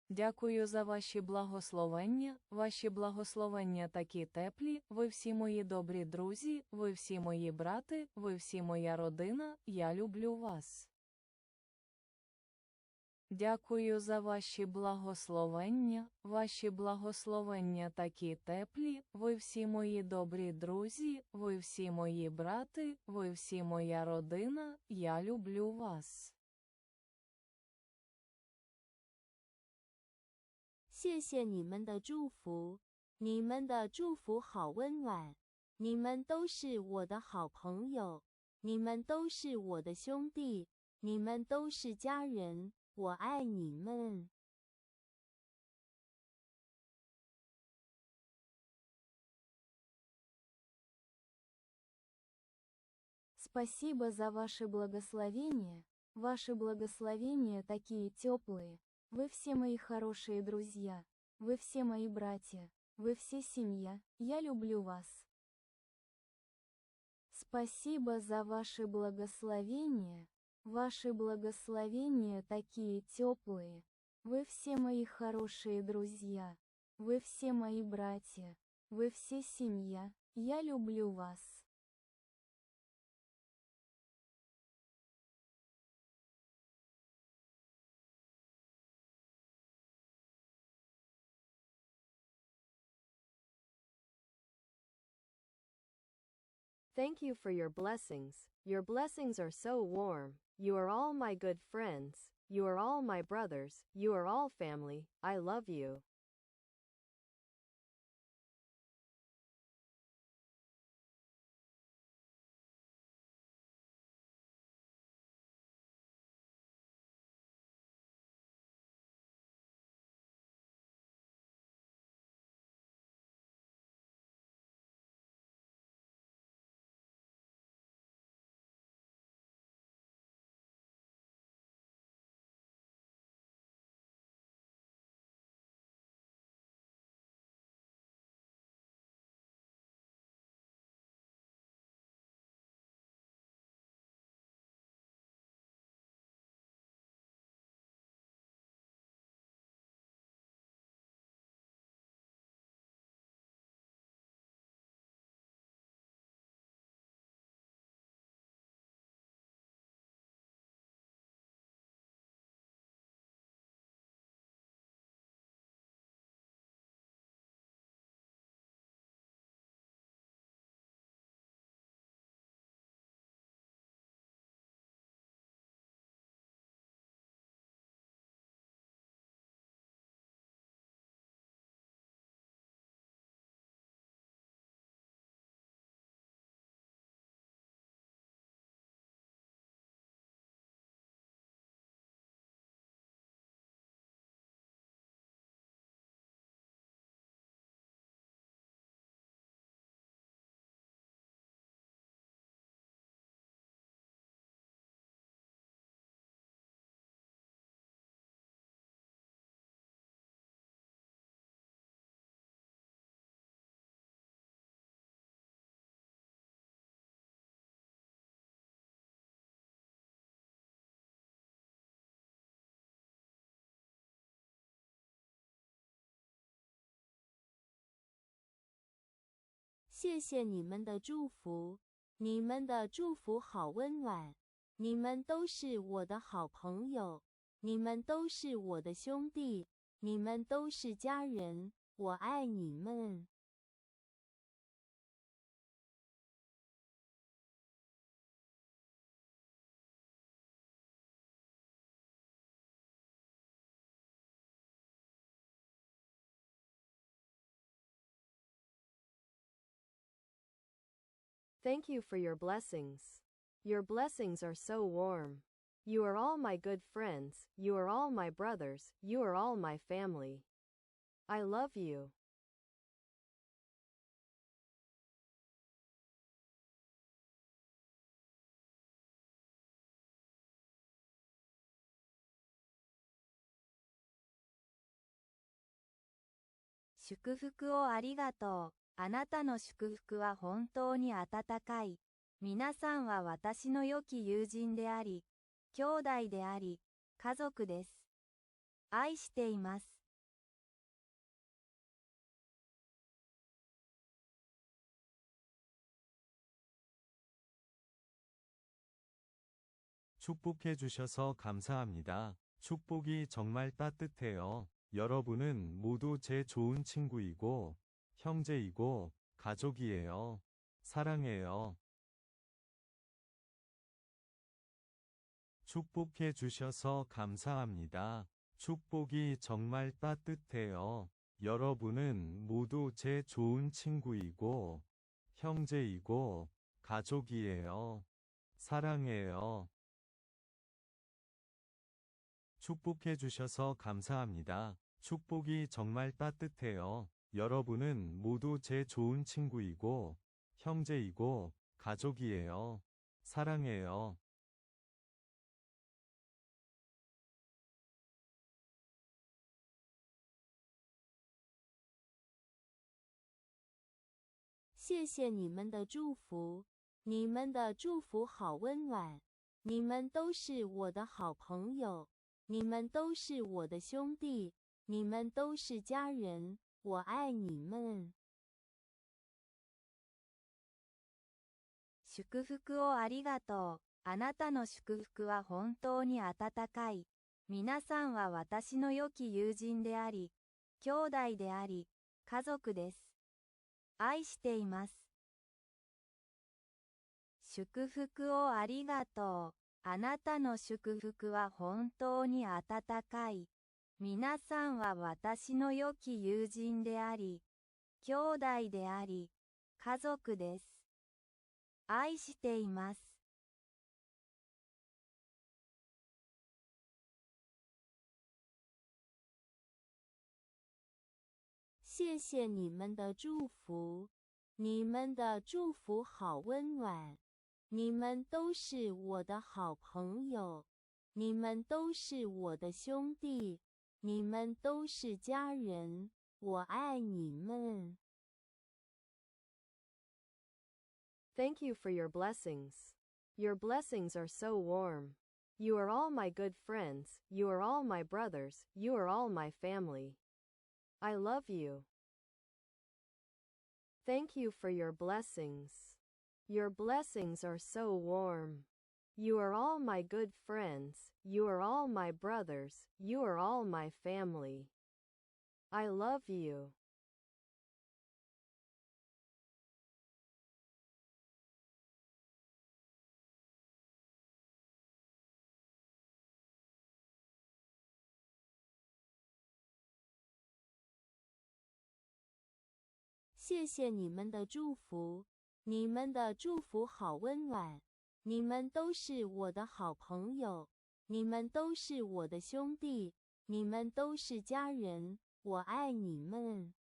Дякую за ваші благословення, ваші благословення такі теплі, ви всі мої добрі друзі, ви всі мої брати, ви всі моя родина, я люблю вас. Дякую за ваші благословення, ваші благословення такі теплі, ви всі мої добрі друзі, ви всі мої брати, ви всі моя родина, я люблю вас. 谢谢你们的祝福，你们的祝福好温暖。你们都是我的好朋友，你们都是我的兄弟，你们都是家人，我爱你们。 Спасибо за ваше благословение, ваши благословения такие теплые. Вы все мои хорошие друзья, вы все мои братья, вы все семья, я люблю вас. Спасибо за ваше благословение, ваши благословения такие теплые. Вы все мои хорошие друзья, вы все мои братья, вы все семья, я люблю вас. Thank you for your blessings. Your blessings are so warm. You are all my good friends. You are all my brothers. You are all family. I love you. 谢谢你们的祝福，你们的祝福好温暖。你们都是我的好朋友，你们都是我的兄弟，你们都是家人，我爱你们。 Thank you for your blessings. Your blessings are so warm. You are all my good friends, you are all my brothers, you are all my family. I love you. 祝福をありがとう。あなたの祝福は本当に温かい。皆さんは私の良き友人であり、兄弟であり、家族です。愛しています。 축복해 주셔서 감사합니다. 축복이 정말 따뜻해요. 여러분은 모두 제 좋은 친구이고, 형제이고, 가족이에요. 사랑해요. 축복해 주셔서 감사합니다. 축복이 정말 따뜻해요. 여러분은 모두 제 좋은 친구이고, 형제이고, 가족이에요. 사랑해요. 축복해 주셔서 감사합니다. 축복이 정말 따뜻해요. 여러분은 모두 제 좋은 친구이고, 형제이고, 가족이에요. 사랑해요. 谢谢你们的祝福，你们的祝福好温暖。你们都是我的好朋友，你们都是我的兄弟，你们都是家人，我爱你们。祝福をありがとう。あなたの祝福は本当に温かい。皆さんは私の良き友人であり、兄弟であり、家族です。愛しています。祝福をありがとう。あなたの祝福は本当に温かい。皆さんは私の良き友人であり、兄弟であり、家族です。愛しています。谢谢你们的祝福，你们的祝福好温暖。你们都是我的好朋友，你们都是我的兄弟，你们都是家人，我爱你们。 Thank you for your blessings. Your blessings are so warm. You are all my good friends, you are all my brothers, you are all my family. I love you. Thank you for your blessings. Your blessings are so warm. You are all my good friends, you are all my brothers, you are all my family. I love you. 谢谢你们的祝福，你们的祝福好温暖。你们都是我的好朋友，你们都是我的兄弟，你们都是家人，我爱你们。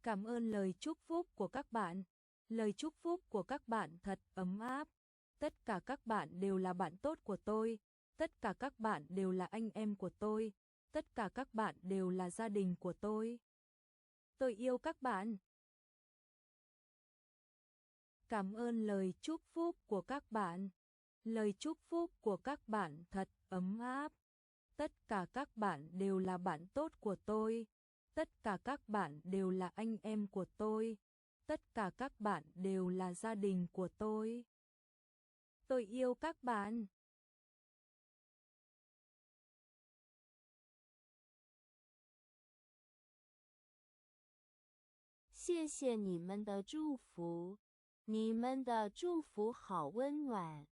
Cảm ơn lời chúc phúc của các bạn. Lời chúc phúc của các bạn thật ấm áp. Tất cả các bạn đều là bạn tốt của tôi. Tất cả các bạn đều là anh em của tôi. Tất cả các bạn đều là gia đình của tôi. Tôi yêu các bạn. Cảm ơn lời chúc phúc của các bạn. Lời chúc phúc của các bạn thật ấm áp. Tất cả các bạn đều là bạn tốt của tôi. Tất cả các bạn đều là anh em của tôi. Tất cả các bạn đều là gia đình của tôi. Tôi yêu các bạn. 谢谢你们的祝福，你们的祝福好温暖。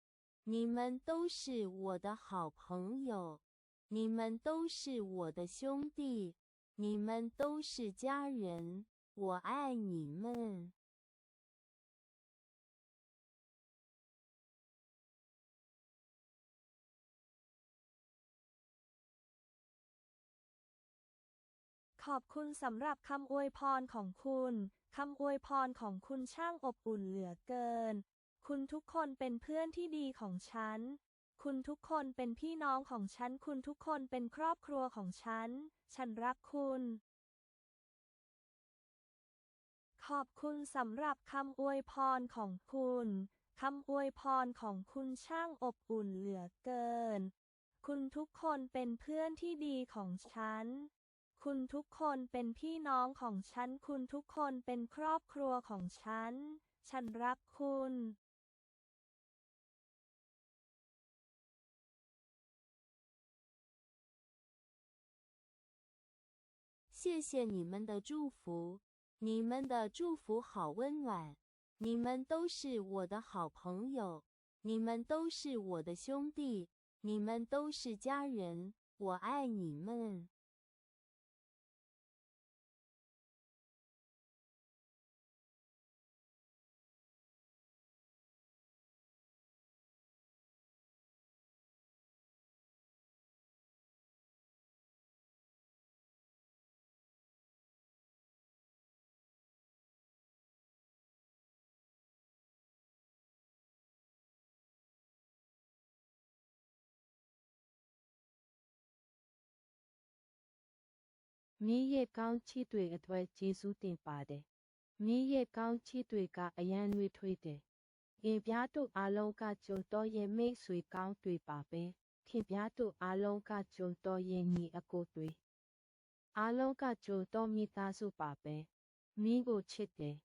你们都是我的好朋友，你们都是我的兄弟，你们都是家人，我爱你们。 ขอบคุณสำหรับคำอวยพรของคุณ คำอวยพรของคุณช่างอบอุ่นเหลือเกิน คุณทุกคนเป็นเพื่อนที่ดีของฉัน คุณทุกคนเป็นพี่น้องของฉัน คุณทุกคนเป็นครอบครัวของฉัน ฉันรักคุณ ขอบคุณสำหรับคำอวยพรของคุณ คำอวยพรของคุณช่างอบอุ่นเหลือเกิน คุณทุกคนเป็นเพื่อนที่ดีของฉัน คุณทุกคนเป็นพี่น้องของฉัน คุณทุกคนเป็นครอบครัวของฉัน ฉันรักคุณ 谢谢你们的祝福，你们的祝福好温暖。你们都是我的好朋友，你们都是我的兄弟，你们都是家人，我爱你们。 မင်းရဲ့ကောင်းချီးတွေအတွက်ကျေးဇူးတင်ပါတယ်။မင်းရဲ့ကောင်းချီးတွေကအရမ်းနွေးထွေးတယ်။ခင်ဗျားတို့အားလုံးကကျွန်တော့်ရဲ့မိတ်ဆွေကောင်းတွေပါပဲ။ခင်ဗျားတို့အားလုံးကကျွန်တော့်ရဲ့ညီအကိုတွေ။အားလုံးကကျွန်တော့်မိသားစုပါပဲ။မင်းကိုချစ်တယ်။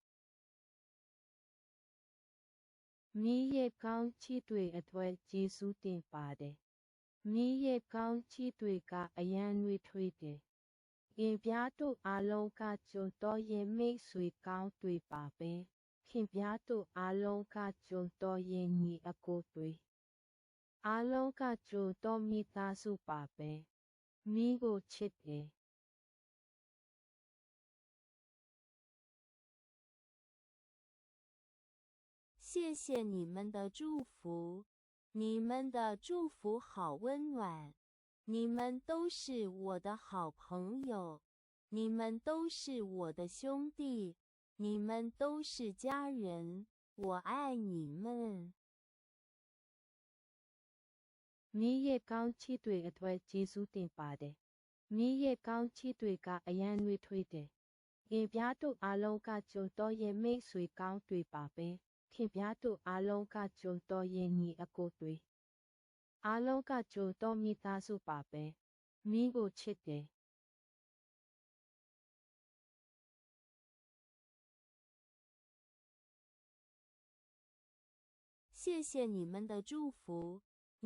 မင်းရဲ့ကောင်းချီးတွေအတွက်ကျေးဇူးတင်ပါတယ်။မင်းရဲ့ကောင်းချီးတွေကအရမ်းနွေးထွေးတယ်။ ခင်ဗျားတို့အားလုံးကကျွန်တော့်ရဲ့မိတ်ဆွေကောင်းတွေပါပဲ။ခင်ဗျားတို့အားလုံးကကျွန်တော့်ရဲ့ညီအကိုတွေ။အားလုံးကကျွန်တော့်မိသားစုပါပဲ။မင်းကိုချစ်တယ်။ 谢谢你们的祝福，你们的祝福好温暖。你们都是我的好朋友，你们都是我的兄弟，你们都是家人，我爱你们。 မင်းရဲ့ကောင်းချီးတွေအတွက်ကျေးဇူးတင်ပါတယ်။မင်းရဲ့ကောင်းချီးတွေကအရမ်းနွေးထွေးတယ်။ခင်ဗျားတို့အားလုံးကကျွန်တော့်ရဲ့မိတ်ဆွေကောင်းတွေပါပဲ။ခင်ဗျားတို့အားလုံးကကျွန်တော့်ရဲ့ညီအကိုတွေ။ အားလုံးကကျွန်တော့်မိသားစုပါပဲ။မင်းကိုချစ်တယ်။ 谢谢你们的祝福，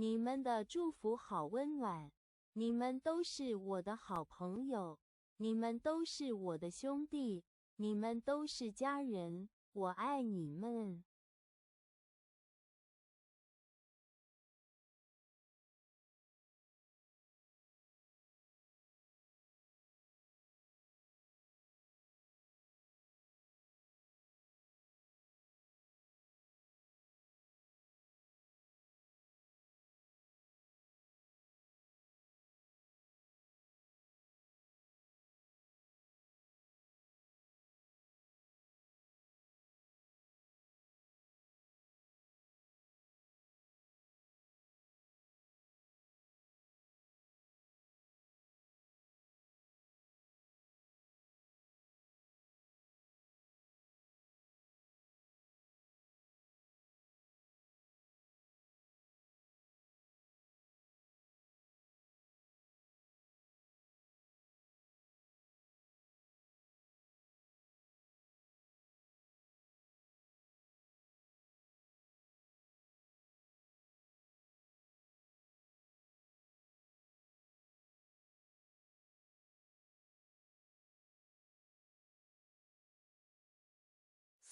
你们的祝福好温暖。你们都是我的好朋友，你们都是我的兄弟，你们都是家人，我爱你们。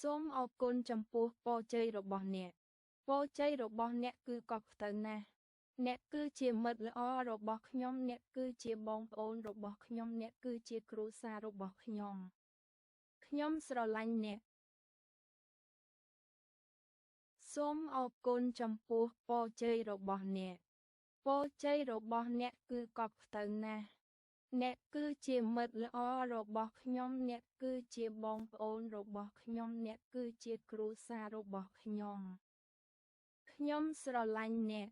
សូមអរគុណចំពោះពរជ័យរបស់អ្នក ពរជ័យរបស់អ្នកគឺកក់ក្ដៅណាស់ អ្នកគឺជាមិត្តល្អរបស់ខ្ញុំអ្នកគឺជាបងប្អូនរបស់ខ្ញុំអ្នកគឺជាគ្រួសាររបស់ខ្ញុំ ខ្ញុំស្រឡាញ់អ្នក សូមអរគុណចំពោះពរជ័យរបស់អ្នក ពរជ័យរបស់អ្នកគឺកក់ក្ដៅណាស់ អ្នកគឺជាមិត្តល្អរបស់ខ្ញុំអ្នកគឺជាបងប្អូនរបស់ខ្ញុំអ្នកគឺជាគ្រួសាររបស់ខ្ញុំ ខ្ញុំស្រឡាញ់អ្នក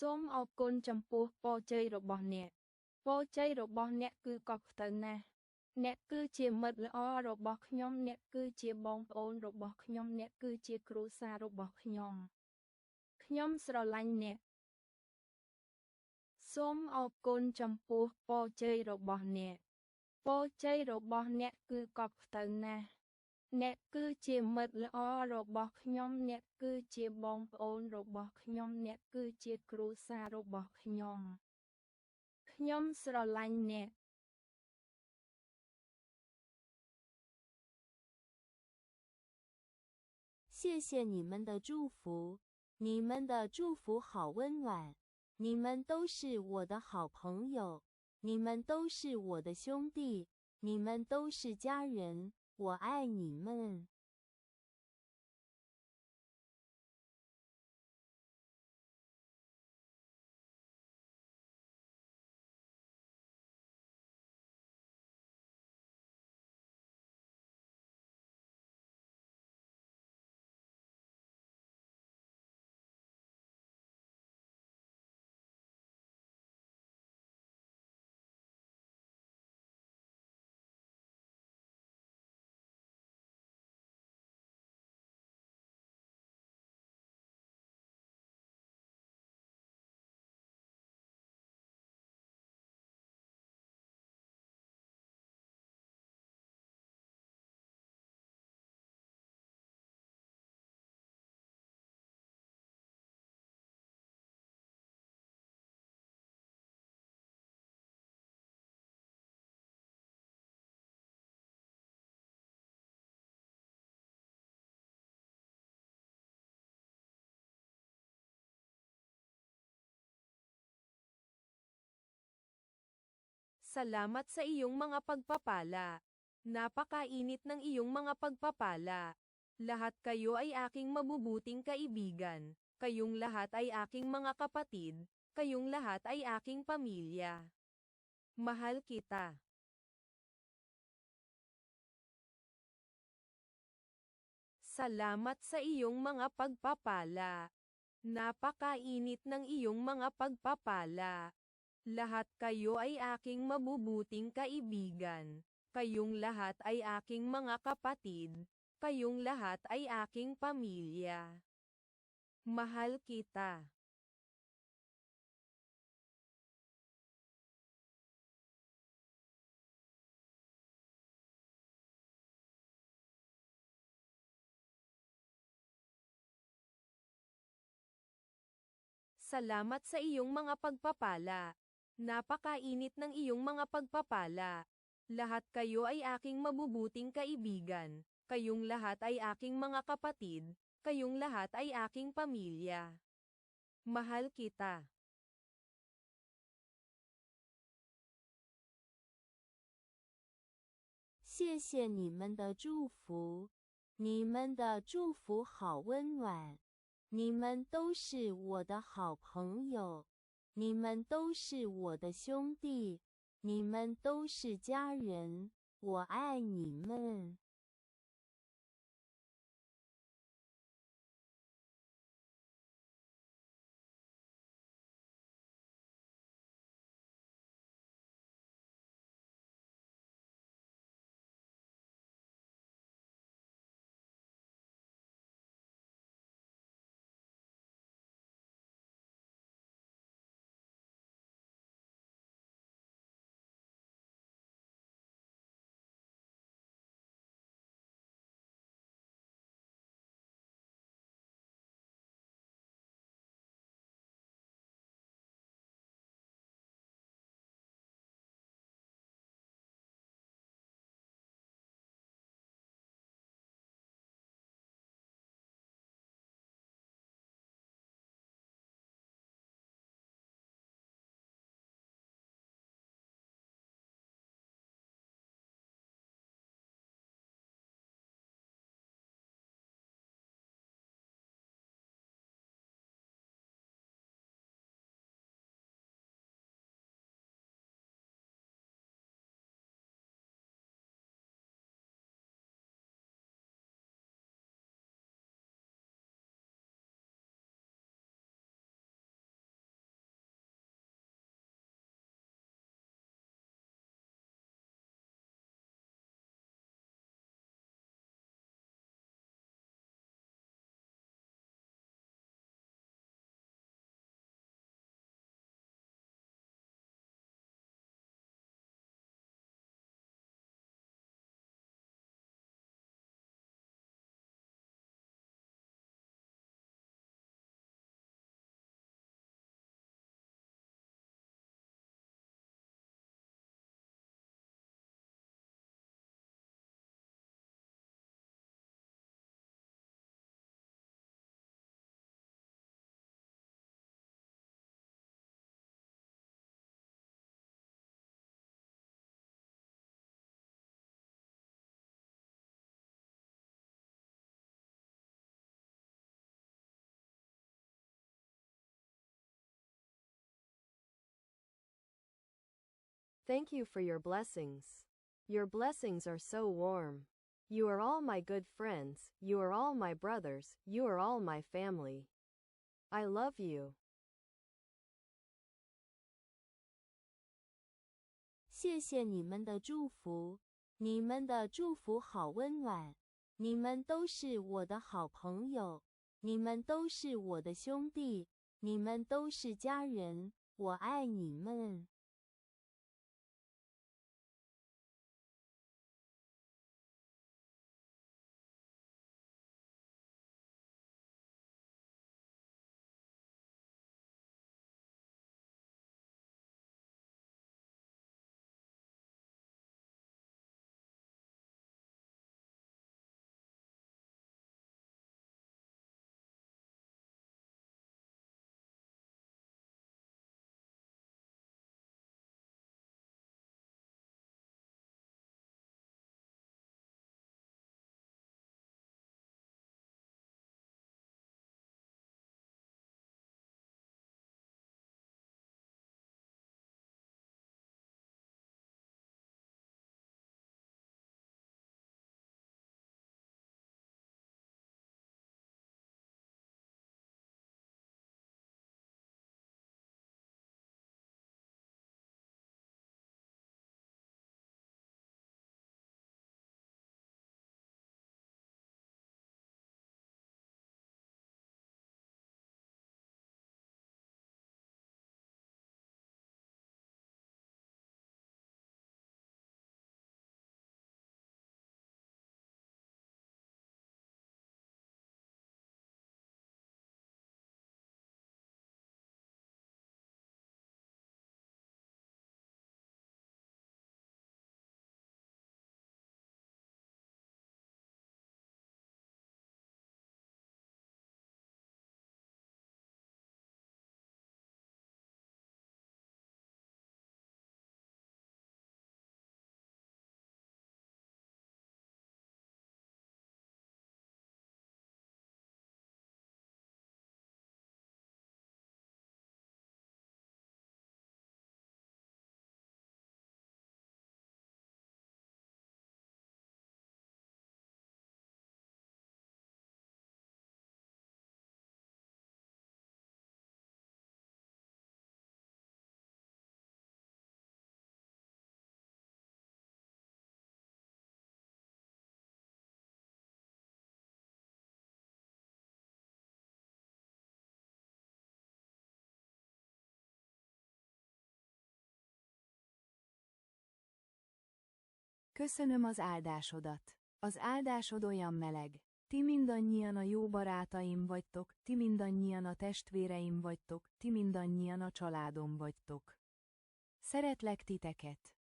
សូមអរគុណចំពោះពរជ័យរបស់អ្នក ពរជ័យរបស់អ្នកគឺកក់ក្ដៅណាស់ អ្នកគឺជាមិត្តល្អរបស់ខ្ញុំអ្នកគឺជាបងប្អូនរបស់ខ្ញុំអ្នកគឺជាគ្រួសាររបស់ខ្ញុំ ខ្ញុំស្រឡាញ់អ្នក សូមអរគុណចំពោះពរជ័យរបស់អ្នក ពរជ័យរបស់អ្នកគឺកក់ក្ដៅណាស់ អ្នកគឺជាមិត្តល្អរបស់ខ្ញុំអ្នកគឺជាបងប្អូនរបស់ខ្ញុំអ្នកគឺជាគ្រួសាររបស់ខ្ញុំ ខ្ញុំស្រឡាញ់អ្នក 谢谢你们的祝福，你们的祝福好温暖。你们都是我的好朋友，你们都是我的兄弟，你们都是家人，我爱你们。 Salamat sa iyong mga pagpapala. Napakainit ng iyong mga pagpapala. Lahat kayo ay aking mabubuting kaibigan, kayong lahat ay aking mga kapatid, kayong lahat ay aking pamilya. Mahal kita. Salamat sa iyong mga pagpapala. Napakainit ng iyong mga pagpapala. Lahat kayo ay aking mabubuting kaibigan, kayong lahat ay aking mga kapatid, kayong lahat ay aking pamilya. Mahal kita. Salamat sa iyong mga pagpapala. Napakainit ng iyong mga pagpapala. Lahat kayo ay aking mabubuting kaibigan, kayong lahat ay aking mga kapatid, kayong lahat ay aking pamilya. Mahal kita. 谢谢你们的祝福，你们的祝福好温暖。你们都是我的好朋友，你们都是我的兄弟，你们都是家人，我爱你们。Thank you for your blessings. Your blessings are so warm. You are all my good friends, you are all my brothers, you are all my family. I love you. 谢谢你们的祝福，你们的祝福好温暖。你们都是我的好朋友，你们都是我的兄弟，你们都是家人，我爱你们。 Köszönöm az áldásodat. Az áldásod olyan meleg. Ti mindannyian a jó barátaim vagytok, ti mindannyian a testvéreim vagytok, ti mindannyian a családom vagytok. Szeretlek titeket.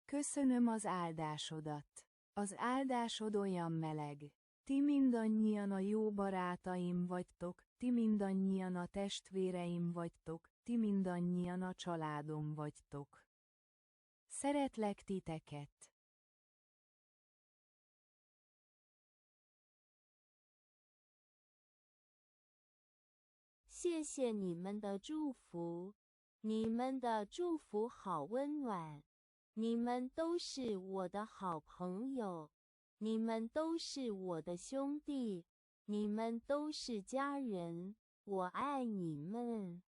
Köszönöm az áldásodat. Az áldásod olyan meleg. Ti mindannyian a jó barátaim vagytok, ti mindannyian a testvéreim vagytok, ti mindannyian a családom vagytok. Szeretlek titeket. 谢谢你们的祝福，你们的祝福好温暖。你们都是我的好朋友，你们都是我的兄弟，你们都是家人，我爱你们。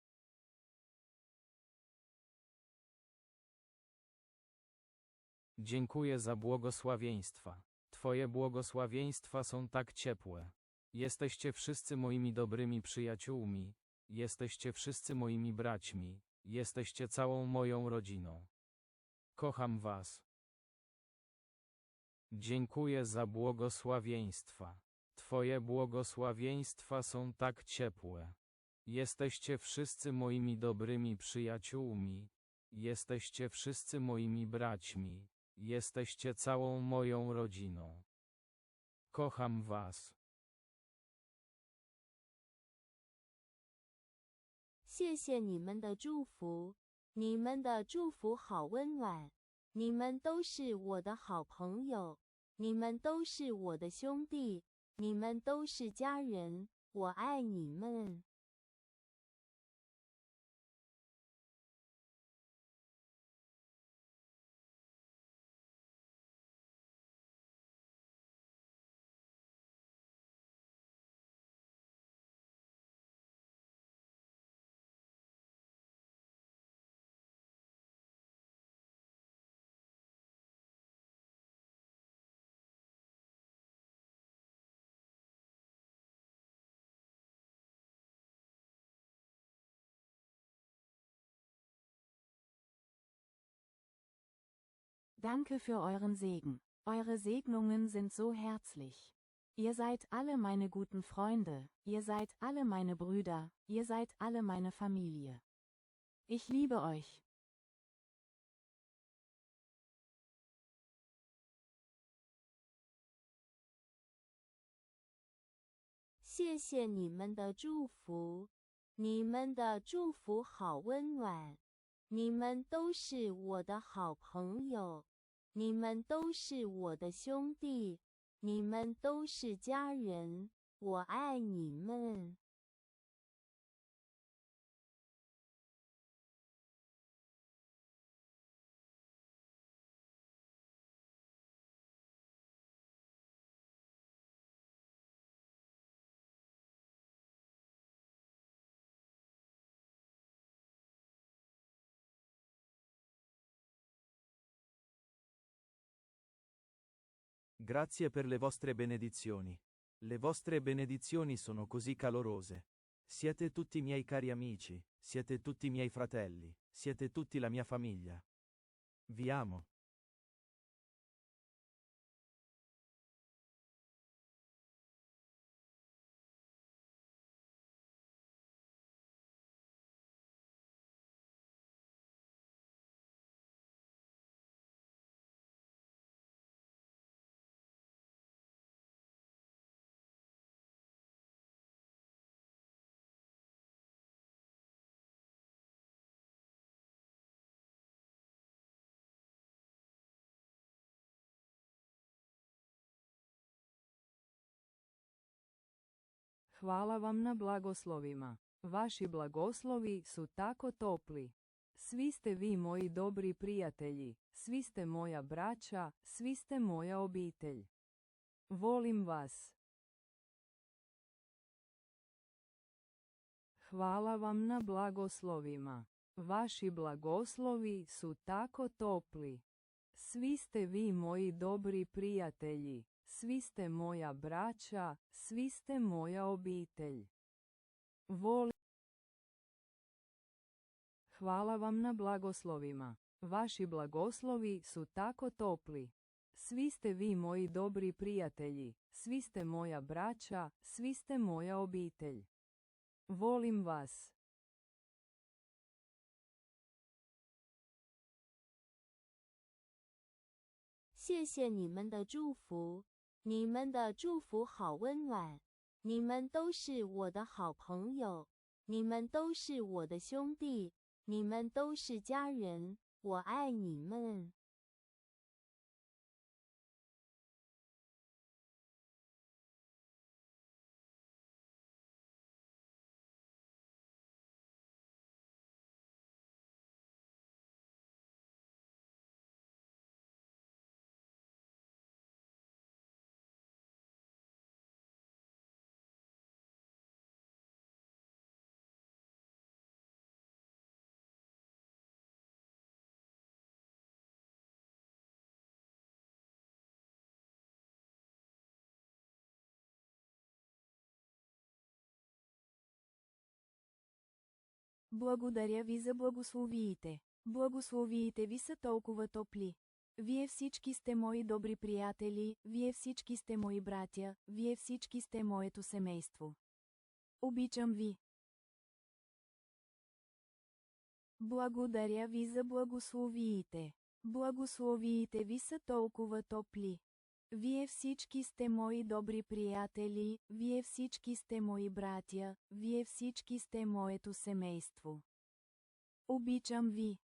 Dziękuję za błogosławieństwa. Twoje błogosławieństwa są tak ciepłe. Jesteście wszyscy moimi dobrymi przyjaciółmi. Jesteście wszyscy moimi braćmi. Jesteście całą moją rodziną. Kocham was. Dziękuję za błogosławieństwa. Twoje błogosławieństwa są tak ciepłe. Jesteście wszyscy moimi dobrymi przyjaciółmi. Jesteście wszyscy moimi braćmi. Jesteście całą moją rodziną. Kocham was. 谢谢你们的祝福，你们的祝福好温暖。你们都是我的好朋友，你们都是我的兄弟，你们都是家人，我爱你们。Danke für euren Segen. Eure Segnungen sind so herzlich. Ihr seid alle meine guten Freunde, ihr seid alle meine Brüder, ihr seid alle meine Familie. Ich liebe euch. 谢谢你们的祝福，你们的祝福好温暖。你们都是我的好朋友，你们都是我的兄弟，你们都是家人，我爱你们。 Grazie per le vostre benedizioni. Le vostre benedizioni sono così calorose. Siete tutti miei cari amici, siete tutti miei fratelli, siete tutti la mia famiglia. Vi amo. Hvala vam na blagoslovima. Vaši blagoslovi su tako topli. Svi ste vi moji dobri prijatelji, svi ste moja braća, svi ste moja obitelj. Volim vas. Hvala vam na blagoslovima. Vaši blagoslovi su tako topli. Svi ste vi moji dobri prijatelji, svi ste moja braća, svi ste moja obitelj. Volim. Hvala vam na blagoslovima. Vaši blagoslovi su tako topli. Svi ste vi moji dobri prijatelji, svi ste moja braća, svi ste moja obitelj. Volim vas. 谢谢你们的祝福，你们的祝福好温暖。你们都是我的好朋友，你们都是我的兄弟，你们都是家人，我爱你们。 Благодаря ви за благословиите. Благословиите ви са толкова топли. Вие всички сте мои добри приятели, вие всички сте мои братя, вие всички сте моето семейство. Обичам ви. Благодаря ви за благословиите. Благословиите ви са толкова топли. Вие всички сте мои добри приятели, вие всички сте мои братя, вие всички сте моето семейство. Обичам ви.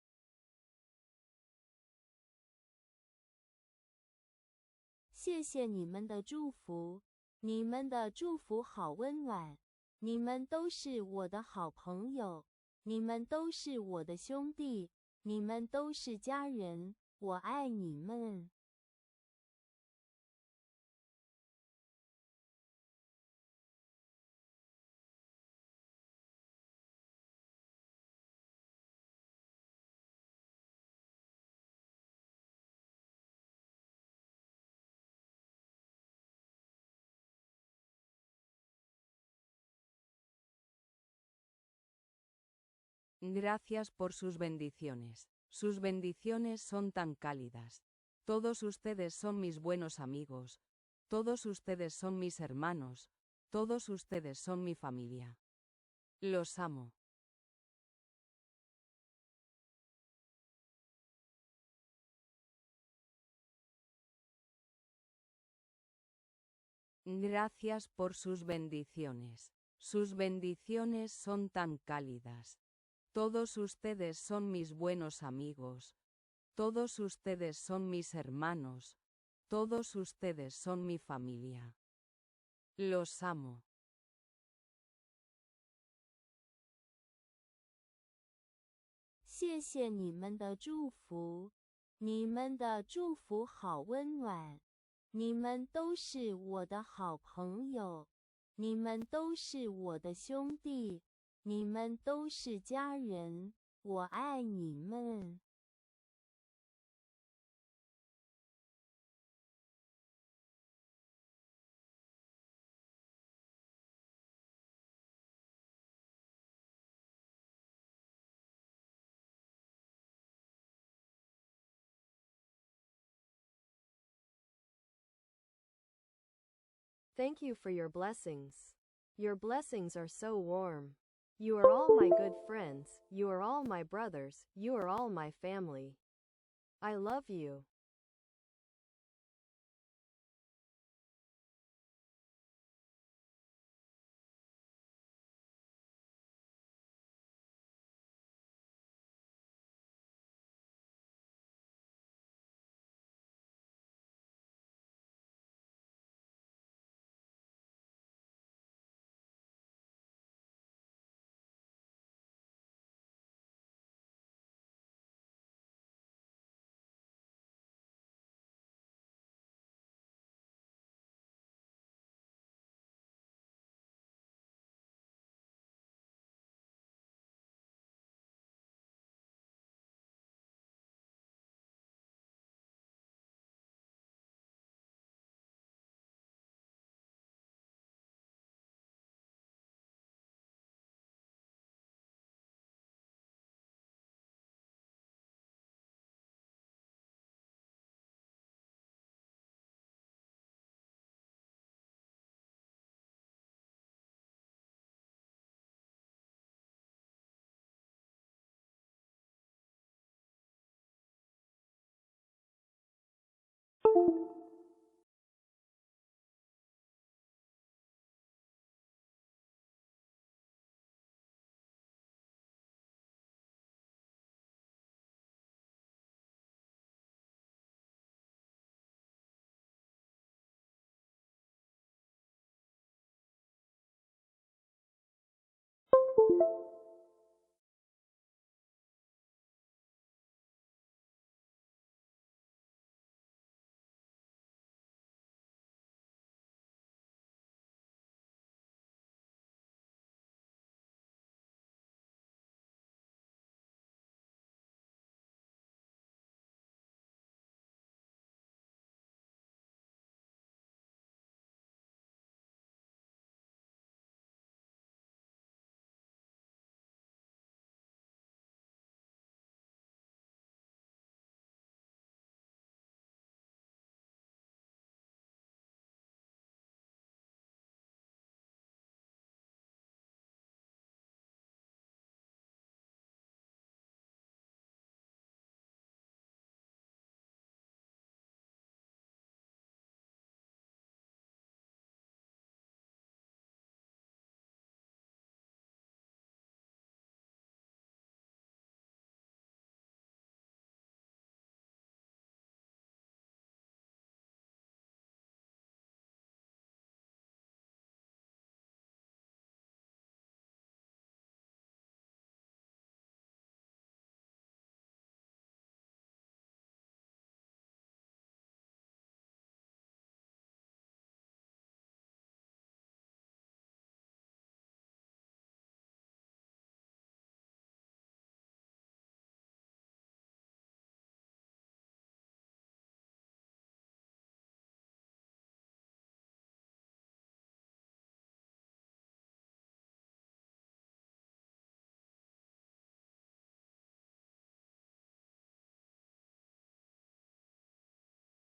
谢谢你们的祝福，你们的祝福好温暖。你们都是我的好朋友，你们都是我的兄弟，你们都是家人，我爱你们。 Gracias por sus bendiciones. Sus bendiciones son tan cálidas. Todos ustedes son mis buenos amigos. Todos ustedes son mis hermanos. Todos ustedes son mi familia. Los amo. Gracias por sus bendiciones. Sus bendiciones son tan cálidas. Todos ustedes son mis buenos amigos. Todos ustedes son mis hermanos. Todos ustedes son mi familia. Los amo. 谢谢你们的祝福，你们的祝福好温暖。你们都是我的好朋友，你们都是我的兄弟，你们都是家人，我爱你们。 Thank you for your blessings. Your blessings are so warm. You are all my good friends, you are all my brothers, you are all my family. I love you.